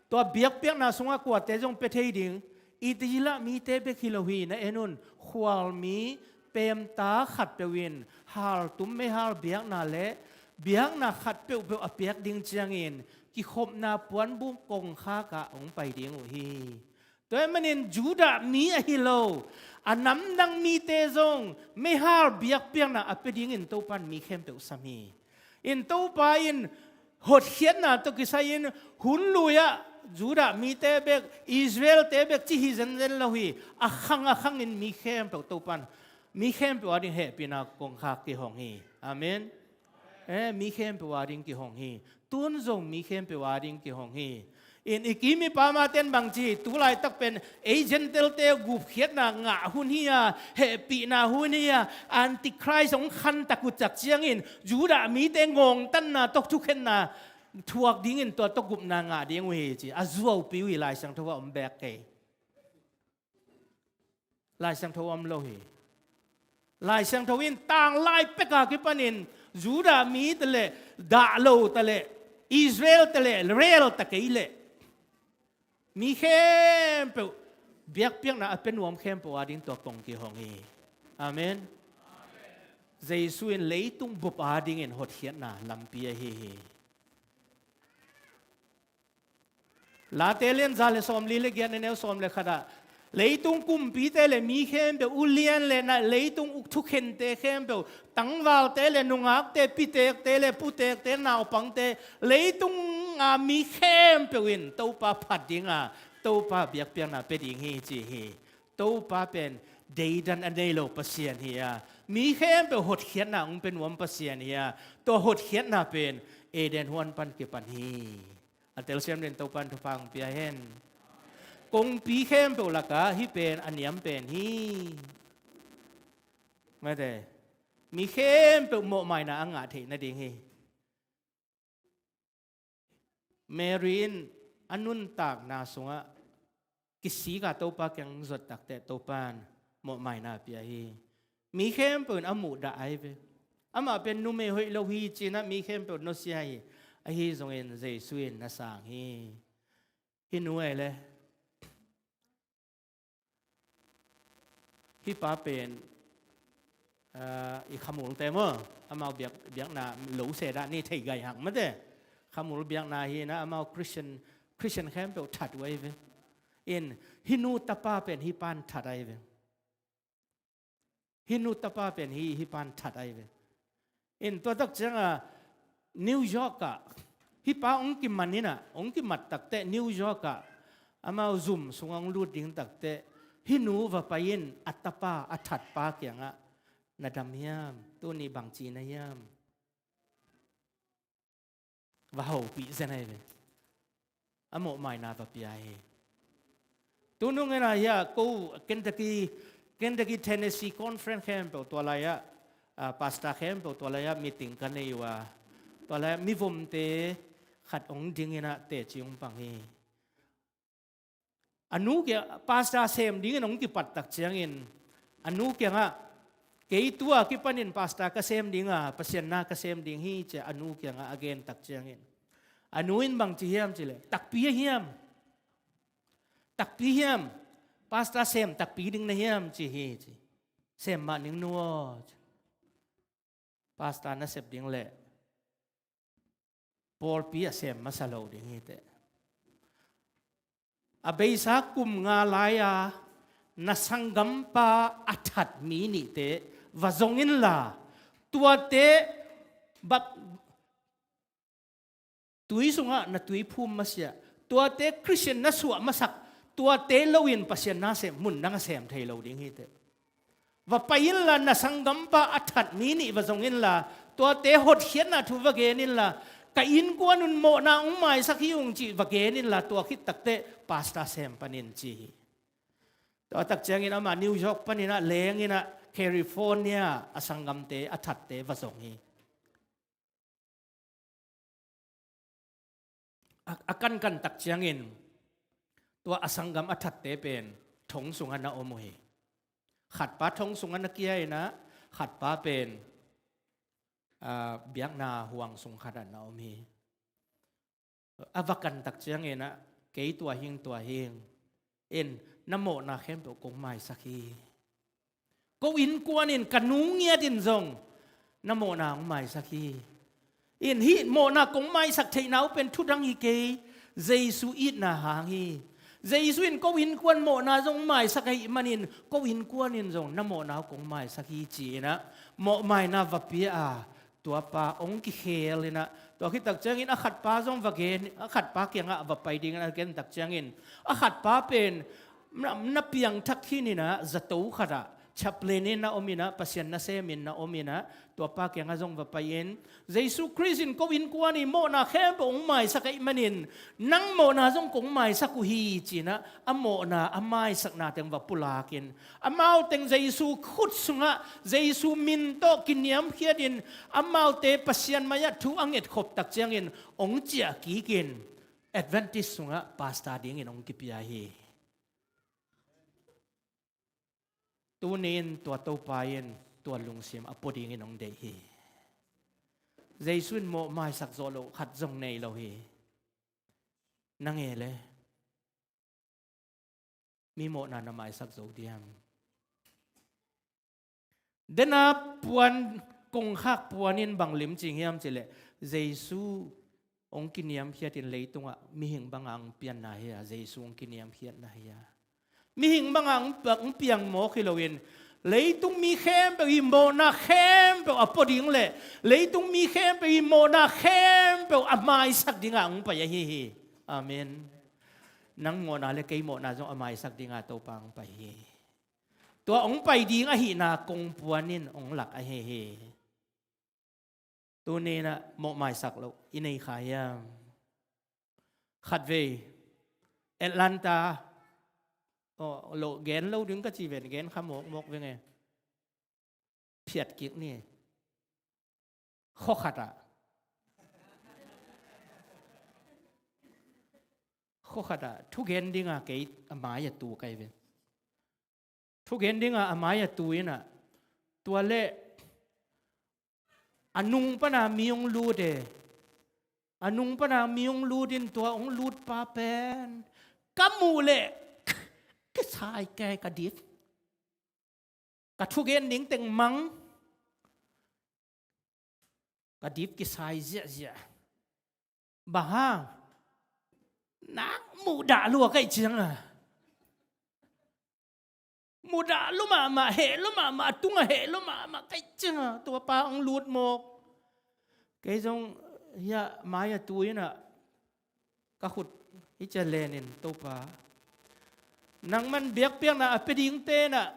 tua biakpiakna sungah kuate zong pia thei ding. Israel mite bek hi lo hi, na en un. Khualmi pemta khatpeuh in haltum meihal biakna leh biakna khat peuhpeuh a piak ding ciangin kikhopna puanbuk kongkhak ah hong pai ding uh hi. Tua ahih manin Judah mi ahi lo, a namdang mite zong meihal biakpiakna a pia dingin Topan mi khempeuh sam hi. In Topa in hotkhiatna tawh kisai-in hun lui-ah Judah mite bek, Israel-te bek ci hi zenzen lo hi. A khang a khangin mi khempeuh Topan, mi khempeuh ading hehpihna kongkhak kihong hi. Amen. Eh, mi khempeuh ading kihong hi. Tun zong mi khempeuh ading kihong hi. In i kim i pam a ten bang ci, tu laitak pen ei Gentile-te gupkhiatna ngah hun hi a, hehpihna hun hi a, Antichrist hong khantak uh tak ciangin Judah mite ngongtanna tawh thukhenna thuak dingin tua tawh gupna ngah ding uh hi ci a zuaupi uh hi. Lai Siangtho ah om bek kei. Lai Siangtho om lo hi. Lai Siangtho in tanglai peka kipanin Judah mi ta leh, dah lo ta leh, Israel ta leh, rel ta kei leh, mi khempeuh, biakpiakna a pia nuam khempeuh ading tua kong kihong hi. Amen. Jesu in leitung bup adingin hotkhiatna lampi ahi hi. Late lian za leh sawmli leh giat, a neu sawm leh khat ah, Leitung kumpite le mi khempeuh, ulian le na, leitung uk thukhente khempeuh, tangvalte le nungakte, pitekte le putekte, naupangte, leitung a mi khempeuh in Topa phat dinga, Topa biakpiakna pia ding hi ci hi. Topa pen deidan a nei lo Pasian hi a, mi khempeuh hotkhiatna hong pia nuam Pasian hi a, tua hotkhiatna pen Eden huan pan kipan hi. A telsiam den Topan thupha hong pia hen. Kongpi khempeuh lakah hih pen a niam pen hi. Mate, mi khempeuh mawhmaina a ngah theih nading hi. Mary in a nuntakna sungah kisika Topa kiang zot takteh Topan mawhmaina pia hi. Mi khempeuh in a muhdah ai ve. Amah pen numei hoih lo hi cinah mi khempeuh nusia hi. Ahi zongin Jesu in na sang hi. Hih nu ei le. Hih pa pen, ah, i khamulte maw, amau biak, biakna lo se dah ni thei gai hang mate. Khamul biakna hi na amau Christian, Christian khempeuh that uh ai ve. In hih nu tapa pen hih pan that ai ve. Hih nu tapa pen hih, hih pan that ai ve. In tua tak cianga New York ah hih pa hong kiman inah, hong kimat takteh New York ah amau zum sungah hong lut ding takteh hih nu va pai in a tapa a thatpa kiangah, na dam hiam? Tuni bangci na hiam? Va hopih zen ai ve. A mawhmaina va pia hi. Tunung ena hia ko Kentucky, Kentucky Tennessee Conference khempeuh tua lai-ah, ah, pastor khempeuh tua lai-ah meeting ka nei uh a, tua lai-ah mivomte khat hong ding inah teci hong pang hi. A nu kiang, pastor sem dingin hong kipat tak ciangin a nu kiangah, kei tua kipanin pastor ka sem dinga, Pasian na ka sem ding hi ci a nu kiangah a gen tak ciangin a nu in bangci hiam cileh, takpi a hiam? Takpi hiam? Pastor sem takpi ding na hiam ci hi ci. Sem mah ning nu aw ci. Pastor nasep ding le pawlpi a sem masa lo ding hi teh. A beisa kum nga lai-a na sanggampa a that mi nihte va zong inla, tuate bak, tui sungah na tui phum masiah, tuate Christian na suah masak, tuate loin Pasian na sem mun nang a sem thei lo ding hi teh. Va pai inla, na sanggampa a that mi nih va zong inla, tuate hotkhiatna thu va gen inla, ka innkuan un mawhna hong maisak hi ung cih va gen inla, tua khit takteh pastor sem panin ci hi. Tua tak ciangin amah New York paninah lenginah California a sanggamte a thatte va zong hi. A, a kankan tak ciangin tua a sanggam a thatte pen thong sungah na om uh hi. Khatpa thong sungah na kia inah, khatpa pen, ah, biakna huang sung khatah na om hi. A va kan tak cianginah, kei tua hing, tua hing in na mawhna khempeuh kong maisak hi. Ko innkuan in ka nu ngiat in zong na mawhna hong maisak hi. In hih mawhna kong maisak theihna uh pen thudang hi kei, Jesu itna hang hi. Jesu in ko innkuan mawhna zong maisak ahih manin ko innkuan in zong na mawhna uh kong maisak hi ci-inah mawhmaina va pia a, tuapa hong kikhel inah, tua khit tak ciangin a khatpa zong va gen, a khatpa kiangah va pai dingin a gen tak ciangin a khatpa pen na, na piangthak khin inah zato khatah chaplain in na om inah, Pasian nasem in na om inah, tuapa kiangah zong va pai in, Jesu Khrist in ko innkuan i mawhna khempeuh hong maisak ahih manin nang mawhna zong kong maisak uh hi ci-inah a mawhna a maisakna teng va pulakin, amau teng Jesu khut sungah Jesu min tawh kiniamkhiatin amaute Pasian mai-ah thu a ngetkhop tak ciangin hong ciah kikin Adventist sungah pastor dingin hong kipia hi. Tuni-in tua Topa in tua lungsim a pua dingin hong deih hi. Jesu in mawh maisak zawh loh khat zong nei lo hi. Na nge le mi mawhna na maisak zo diam? Dena puan, kongkhak puan in bang limcing hiam cileh, Jesu hong kiniamkhiatin leitungah mihing banga hong pianna hi a, Jesu hong kiniamkhiatna hi a. Mihing bangah hong, hong piang mawk hi loin, leitung mi khempeuh i mawhna khempeuh a pua ding le leitung mi khempeuh i mawhna khempeuh a maisak dingah hong pai ahi hi. Amen. Nang mawhna le kei mawhna zong a maisak dingah Topa hong pai hi. Tua hong pai ding ahihna kong puanin hong lak ahi hi. Tuni-in ah mawhmaisak loh i nei kha hiam? Khatvei Atlanta, oh, lo, gen lo ding ka ci ven, gen kha mawkmawk veng e. Phiat kik ni. Khua khatah, khua khatah thugen dinga kei a mai a tu ka hi ve. Thugen dinga a mai a tu in ah, tua leh a nung pana mi hong lut e. A nung pana mi hong lut in tua hong lutpa pen ka muh leh kisai kei, ka dip. Ka thugen ding teng mang, ka dip kisai ziahziah. Bang hang? Nang muhdah lua ka hih cianga, muhdah lua mahmah, heh lua mahmah, a tungah heh lua mahmah ka hih cianga tua pa hong lut mawk. Kei zong hiah mai a tu in ah ka khut hih ciang lenin, Topa, nangman biakpiakna a pia dingte in ah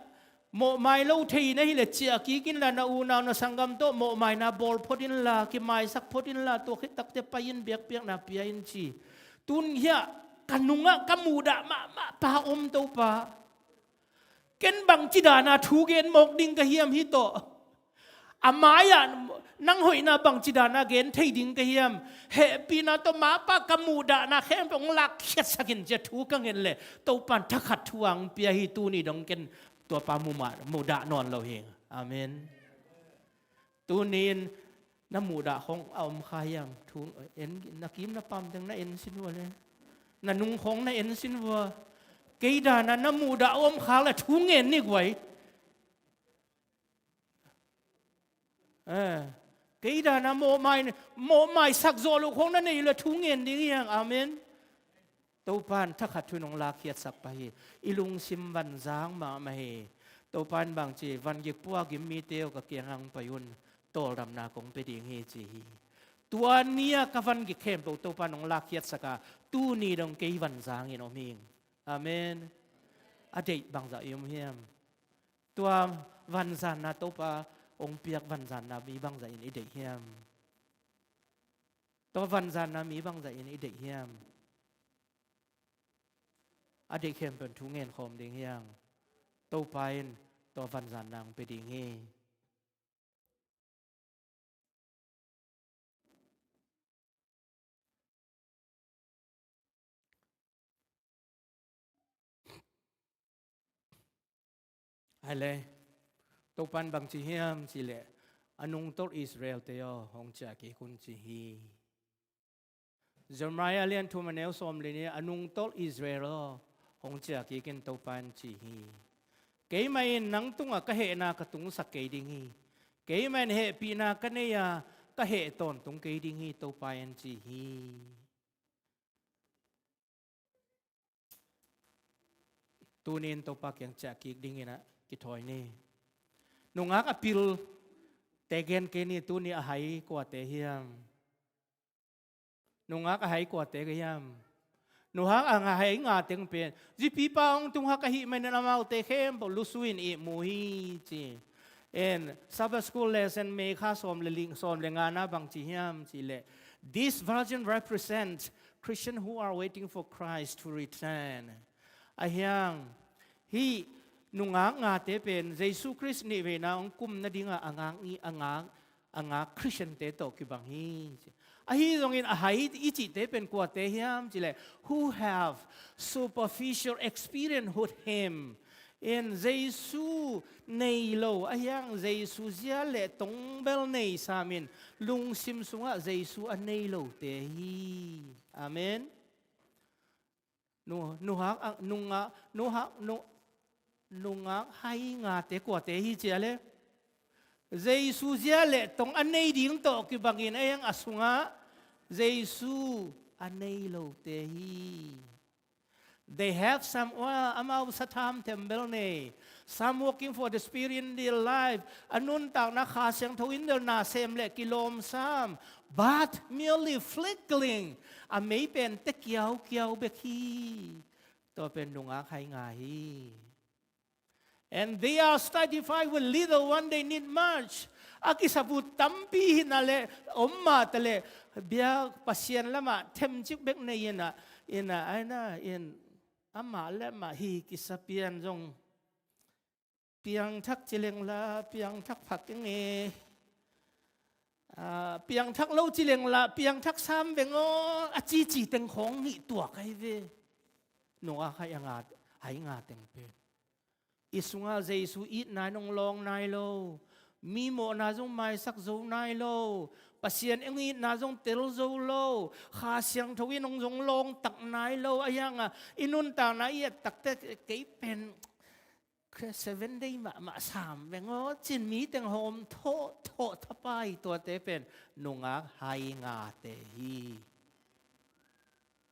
mawhmai lo thei na hi leh ciah kik inla, na unau na sanggam tawh mawhmaina bawl phot inla, kimaisak phot inla, tua khit takteh pai in, biakpiakna pia in ci. Tun hiah ka nungah ka muhdah mahmah pa om, Topa. Ken bangci dana thu gen mawk ding ka hiam hih tawh? A mai-ah nang hoihna bangci dana gen thei ding ka hiam? Hehpihna tawh mapa ka muhdahna khempeuh hong lakkhiatsak in ci-a thu ka ngen leh Topa'n thakhat thu-a hong pia hi. Tuni dong ken tua pa muhmah, muhdah nawn lo hi. Amen. Tuni-in na muhdah khong a om kha hiam? Thu en, na kim na pam teng na en sin vua le, na nung khong na en sin vua. Kei dana na muhdah a om khak leh thu ngen ni guai. Eh, kei dana mawhmai, mawhmaisak zawh loh khong na nei leh thu ngen ding hi hang. Amen. Topa'n thakhat thu-in hong lakkhiatsak pah hi. I lungsim vanzang mahmah hi. Topa'n bangci, vangik puak in mite aw, ka kiangah hong pai un, tawldamna kong pia ding hi, ci hi. Tua ni-a ka vangik khempeuh Topa'n hong lakkhiatsak a, tuni dong kei vanzangin om hing. Amen. A deih bangzah i om hiam? Tua vanzanna Topa hong piak vanzanna mi bangzahin i deih hiam? Tua vanzanna mi bangzahin i deih hiam? A deih khempeuh in thu ngen khawm ding hi hang. Topa in tua vanzanna hong pia ding hi. Ai le, Topa'n bangci hiam cih leh, a nungtolh Israel-te aw, hong ciah kik un, ci hi. Jeremiah lian thum, a neu sawm le nih, a nungtolh Israel aw, hong ciah kik in, Topa'n ci hi. Keimah in nang tungah ka hehna ka tungsak kei ding hi. Keimah in hehpihna ka nei a, ka heh tawntung kei ding hi, Topa'n ci hi. Tuni-in Topa kiang ciah kik dingin ah kithawi ni. Nungak a pil te gen kei ni, tuni a hai kuate hiam? Nungak a hai kuate ka hiam? Nungak a nga hai nga teng pen zipipa hong tunghak ahih manin amaute khempeuh lusu in ihmu hi, ci. In Sabbath School lesson May kha sawm le ling, sawm le ngana bang ci hiam cih leh, "This version represents Christian who are waiting for Christ to return." Ahi hang, hih nungak ngate pen Jesu Khrist nihveina hong kum nadingah a ngak, a ngak, a ngak Christian-te tawh kibang hi. Ahi zongin a hai i cihte pen kuate hiam cih leh, who have superficial experience with him. In Jesu nei lo, ahi hang Jesu zia le tong bel nei samin, lungsim sungah Jesu a nei lote hi. Amen. Nu, nungak, a, nungak, nungak, nu, nungak hai ngate kuate hi cih leh, Jesu zia le tong a nei ding tawh kibangin, ahi hang a sungah Jesu a nei lote hi. They have some, well, amau satham thembel nei. Some working for the Spirit in their life. A nuntakna Kha Siangtho in del na sem le kilawm sam. But merely flickering. A mei pen te kiaukiau bek hi. Tua pen nungak hai nga hi. And they are satisfied with little, one they need much. A kisap uh tampi hi na le, om mah ta le, bia Pasian lamah themcik bek nei in a, in a, ai na, in amah le amah hi kisa pian zong. Piangthak ci leng la, piangthak phak ing e. Ah, piangthak lo ci leng la, piangthak sam veng aw, a cici teng khawng nih tuak ahi ve. Nungak hai a nga, hai nga teng pen. I sungah Jesu itna in hong lawng nai lo. Mi mawhna zong maisak zo nai lo. Pasian eng itna zong tel zo lo. Kha Siangtho in hong zong lawng tak nai lo. A hiang a, i nuntakna i et takte kei pen Seven Day mahmah sam veng aw, cin mi teng hawm thawh, thawh thapai tuate pen nungak hai ngate hi.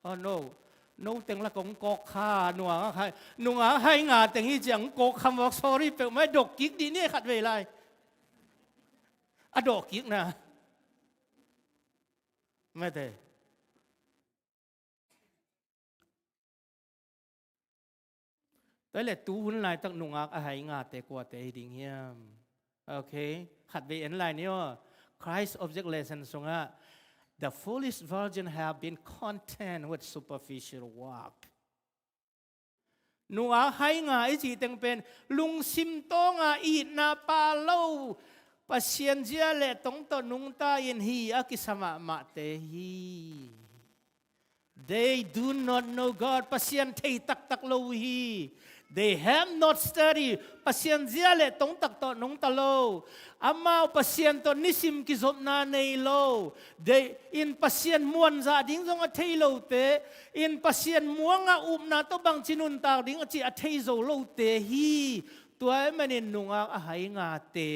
Oh no, no teng la kong kawk kha, nungak hai, nungak hai nga teng hi ciang kawk kha mawk, sorry peuh mai, dok kik dih ni khat vei lai. A dok kik na. Mate. Tua le tu hun laitak nungak a hai ngate kuate hi ding hiam? Okay, khat vei en lai ni aw. Christ Object Lesson sungah, "The foolish virgin have been content with superficial work." Nungak hai nga i cih teng pen lungsim tawnga itna pa lo, Pasian zia le tong tawh nungta in hi a kisa mahmahte hi. They do not know God. Pasian thei taktak lo uh hi. They have not studied. Pasian zia le tong tak tawh nungta lo. Amau Pasian tawh nisim kizopna nei lo. They, in Pasian muanzah ding zong a thei lote, in Pasian muanga upna tawh bangci nuntak ding a ci a thei zo lote hi. Tua ahih manin nungak a hai ngate.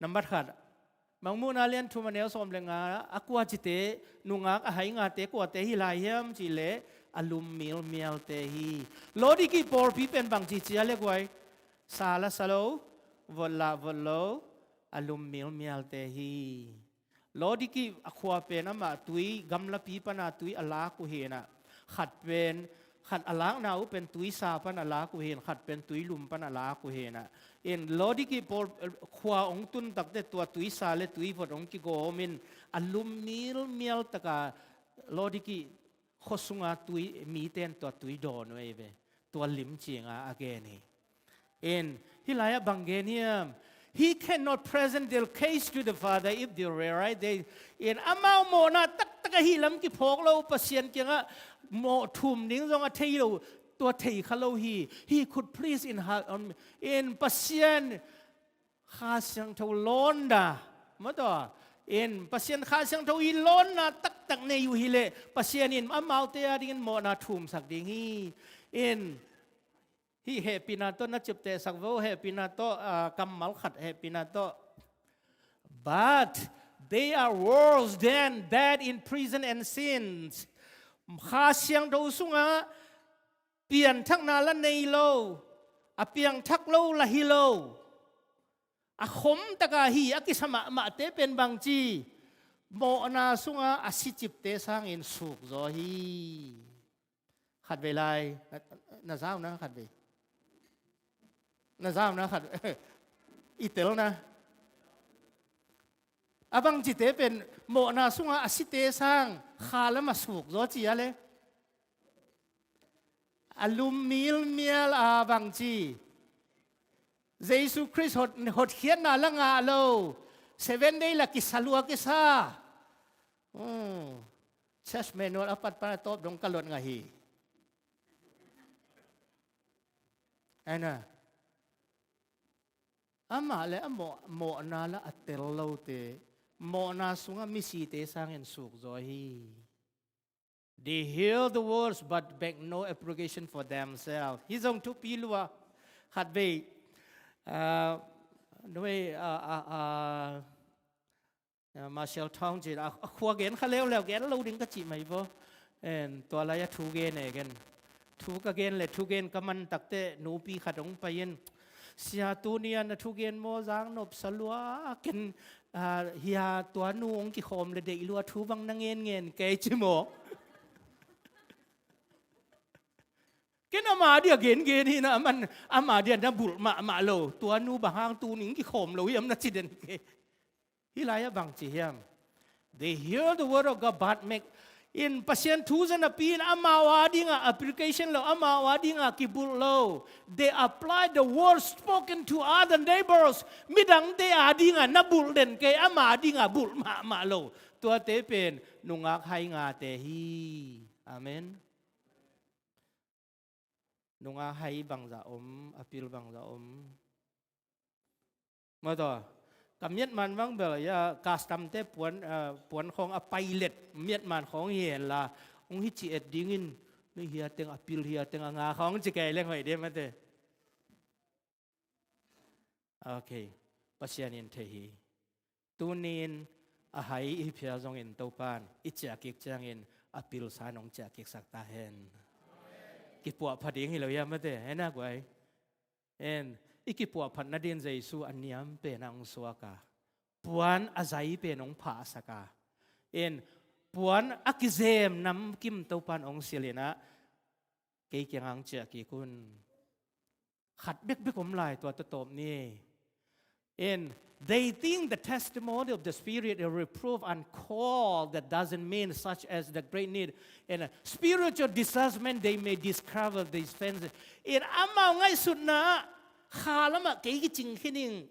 Nambat khat. Mangmuhna lian thum a neu sawm le nga, a kua cite, nungak a hai ngate kuate hi lai hiam cih leh, a lum milmialte hi. Laodiki pawlpi pen bangci cia le guai. Sa la sa lo, vot la vot lo, a lum milmialte hi. Laodiki a khua pen amah tui, gamlapi pana tui a lak uh hi na. Khat pen, khat a lakna uh pen tuisa pana a lak uh hi na, khat pen tuilum pana a lak uh hi na. In Laodiki pawl, eh, khua hong tun takte tua tuisa le tuivot hong kigawm in a lum milmial taka Laodiki khua sunga tui, miten tua tui dawn uh ei ve. Tua lim cinga a gen hi. In, hih lai-ah bang gen hiam? He cannot present their case to the Father if they realize they, in, amau mawhna taktak ahi lam kiphawk lo, Pasian kiangah mawh thum ding zong a thei lo, tua thei kha lo hi. He could please in heart, um, in Pasian Kha Siangtho lawnna, maw tua, in Pasian Kha Siangtho i lawnna taktak nei uh hi leh, Pasian in amaute a dingin mawhna thumsak ding hi. In, hih hehpihna tawh na ciptehsak vo, hehpihna tawh, ah, kammal khat hehpihna tawh. But they are worse than dead in prison and sins. Kha Siangtho sungah pianthakna la nei lo, a piangthak lo la hi lo, a khom taka hi a kisa mahmahte pen bangci, mawhna sunga a sicipte sangin sukzaw hi. Khatvei lai, na, na zauna khatvei. Na zauna khat, i telna. A bangcite pen mawhna sunga a site sang kha lama sukzaw ci a le. A lum milmial a bangci. Jesu Khrist hot, hotkhiatna la ngah lo. Seven Day la kisa lua kisa. Hmm. Church manual a pat pan a tawp dong ka lot ngah hi. Aina. Amah le a mawh, mawhna la a tel lote, mawhna sunga misite sangin sukzaw hi. They hear the words but make no application for themselves. Hih zong thupi lua. Khatvei, ah, nuai, ah, ah, ah, Marshall Town ci a, a khua gen kha leuleu, gen lo ding ka cih mai vaw. En, tua lai-a thu gen e gen. Thu ka gen le, thu gen ka man takteh nupi khat hong pai in, "Sia, tuni-a na thu gen maw, zang nop sa lua, ken, ah, hia tua nu hong kikhawm le deih lua, thu bang na ngen ngen kei," ci maw. Ken ama dia gen gen hi na, aman ama dia na bulh mahmah lo. Tua nu bang hang tuni hong kikhawm lo hiam na ci den kei. Hih lai-ah bang ci hiam? They hear the word of God, but make, in Pasian thu za napi in amau a dingah application lo, amau a dingah kibulh lo. They apply the word spoken to other neighbors. Midangte a dingah na bulh den kei, ama a dingah bulh mahmah lo. Tuate pen nungak hai ngate hi. Amen. Nungak hai bangzah om, a pil bangzah om. Maw taw, ka miatman bang bel, ya, custom-te puan, ah, puan khawng a pilot miatman khawng hi henla, hong hi ci et dingin, ni hia teng a pil, hia teng a nga khawng ci kei leng hoih ding mate. Ok. Pasian in thei hi. Tunin a hai i phia zongin Topan i ciah kik ciangin a pilsa in hong ciah kiksak ta hen. Kipuahphat ding hi lo hiam mate, hena guai. En, i kipuahphat nadin Jesu a niam pen a hong suak a, puan a zai pen hong phahsak a, en, puan a kizem namkim Topan hong silh in ah, kei kiangah hong ciah kik un. Khat bekbek om lai, tua tatawp ni. And they think the testimony of the Spirit is reproof and call that doesn't mean such as the great need. And a spiritual discernment, they may discover these fences. In amau ngaihsutna kha lamah kei kicing khin ing.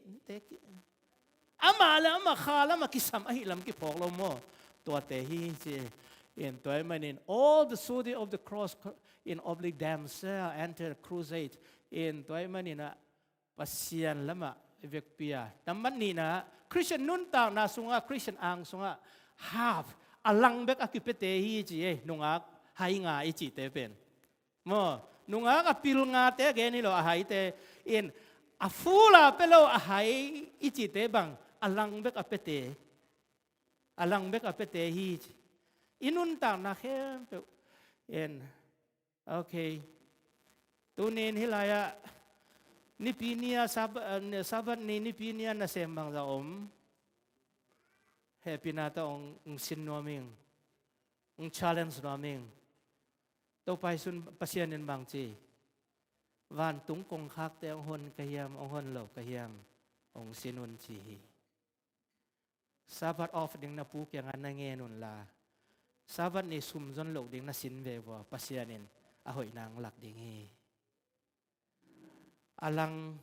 Amah le amah kha lamah kisam ahi lam kiphawk lo maw? Tuate hi ci. In tua ahih manin all the soldiers of the cross in oblique themselves enter crusade. In tua ahih manin ah Pasian lamah i vekpi a. Nambat nihna, Christian nuntakna sungah, Christian ang sungah half a lang bek a kipiate hi ci e, nungak hai nga i cihte pen. Maw, nungak a pil ngate gen hi lo, a haite in, a full a pia lo, a hai i cihte bang a lang bek a piate, a lang bek a piate hi ci. I nuntakna khempeuh in, ok. Tunin hih lai-ah Nipi ni-a Sab-, eh, Sabbath ni, Nipi ni-a nasem bangzah om? Hehpihna tawh hong, hong sin nuam ing. Hong challenge nuam ing. Topa Jesu in, Pasian in bang ci? Vantung kongkhakte hong hon ka hiam, hong hon lo ka hiam? Hong sin un ci hi. Sabbath off ding na pu kiangah na ngen unla, Sabbath ni sum zon loh ding na sin ve vua, Pasian in a hoihna hong lak ding hi. A lang,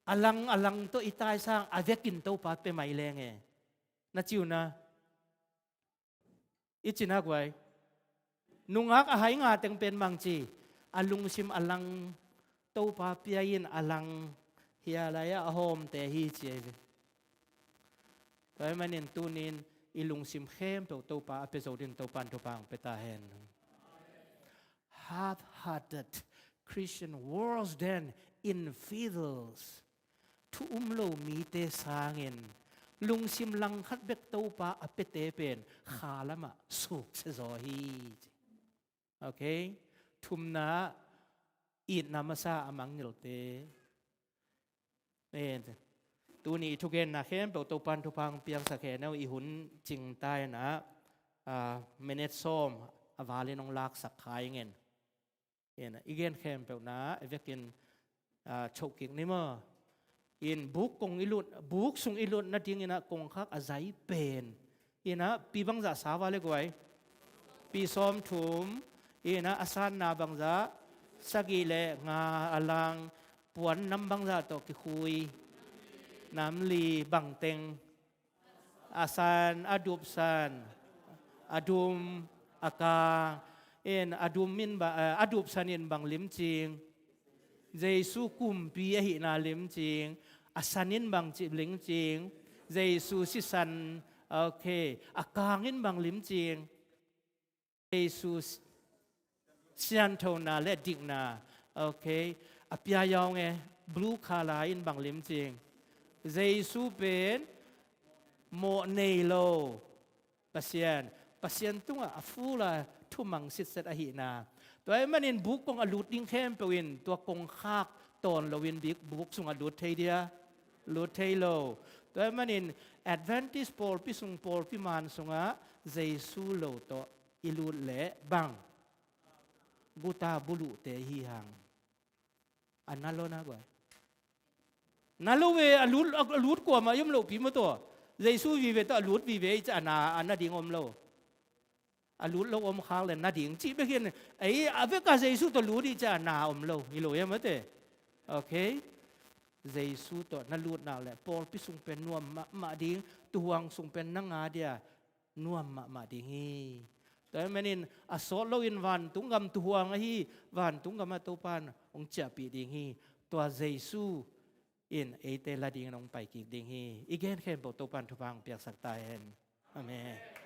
a lang, a lang tawh i taisang a vekin Topa pia mai leng e. Na ci uh na. I cina guai. Nungak a hai nga teng pen bang ci? A lungsim a lang Topa pia in a lang hia lai-ah a hawmte hi ci ahi ve. Tua ahih manin tunin i lungsim khempeuh Topa a pia zo ding Topa in thupha hong pia ta hen. Half-hearted Christian worse than infidels. Thu um lo mite sangin lungsim langkhat bek Topa a piate pen kha lamah sukse zaw hi. Ok? Thumna, itna masa a mangilte. Eh, tuni i thugenna khempeuh Topa in thupha hong piangsak hen o, i hun cingta in ah, ah, minute sawm a valin hong laksak kha ing en. Ina, i gen khempeuhna i vekin, ah, choh kik ni maw? In buk kong i lut, buk sung i lut nading ina kongkhak a zai pen ina pi bangzah sa va le guai? Pi sawmthum. Ina a sanna bangzah? Sagih le nga. A lang? Puan nam bangzah tawh kikhui? Nam li. Bangteng? A san, a dupsan, a dum, a kang. In a dum in ba, eh, a dupsan in bang limcing? Jesu kumpi ahihna limcing. A san in bang ci limcing? Jesu sisan. Ok. A kang in bang limcing? Jesu sianthona le dikna. Ok. A pia yawnge, blue color in bang limcing? Jesu pen Mawh nei lo Pasian, Pasian tungah a full a thumang sitset ahihna. Tua ahih manin buk kong a lut ding khempeuh in tua kongkhak tawn loin bik buk sungah lut thei dia, lut thei lo. Tua ahih manin Adventist pawlpi sung, pawlpi man sungah Jesu lo tawh i lut leh bang, guta buluhte hi hang. A na lo na guai. Na lo ve, a lut, a lut kuamah i om lohpi maw tua. Jesu vive tawh a lut vive i ciah a na, a na ding om lo. A lut lo om khak le na ding cih bek hi a, ei, a veka Jesu tawh lut i ciah a na om lo. Hi lo ia mate. Okay. Jesu tawh na lut nak le pawlpi sung pen nuam mahmah ding, tuhuang sung pen na nga dia nuam mahmah ding hi. Tua ahih manin a sawt loin vantung gam tuhuang ahi, vantung gamah Topan hong ciahpih ding hi. Tua Jesu in eite la dingin hong pai kik ding hi. I gen khempeuh Topan thupha hong piaksak ta hen. Amen.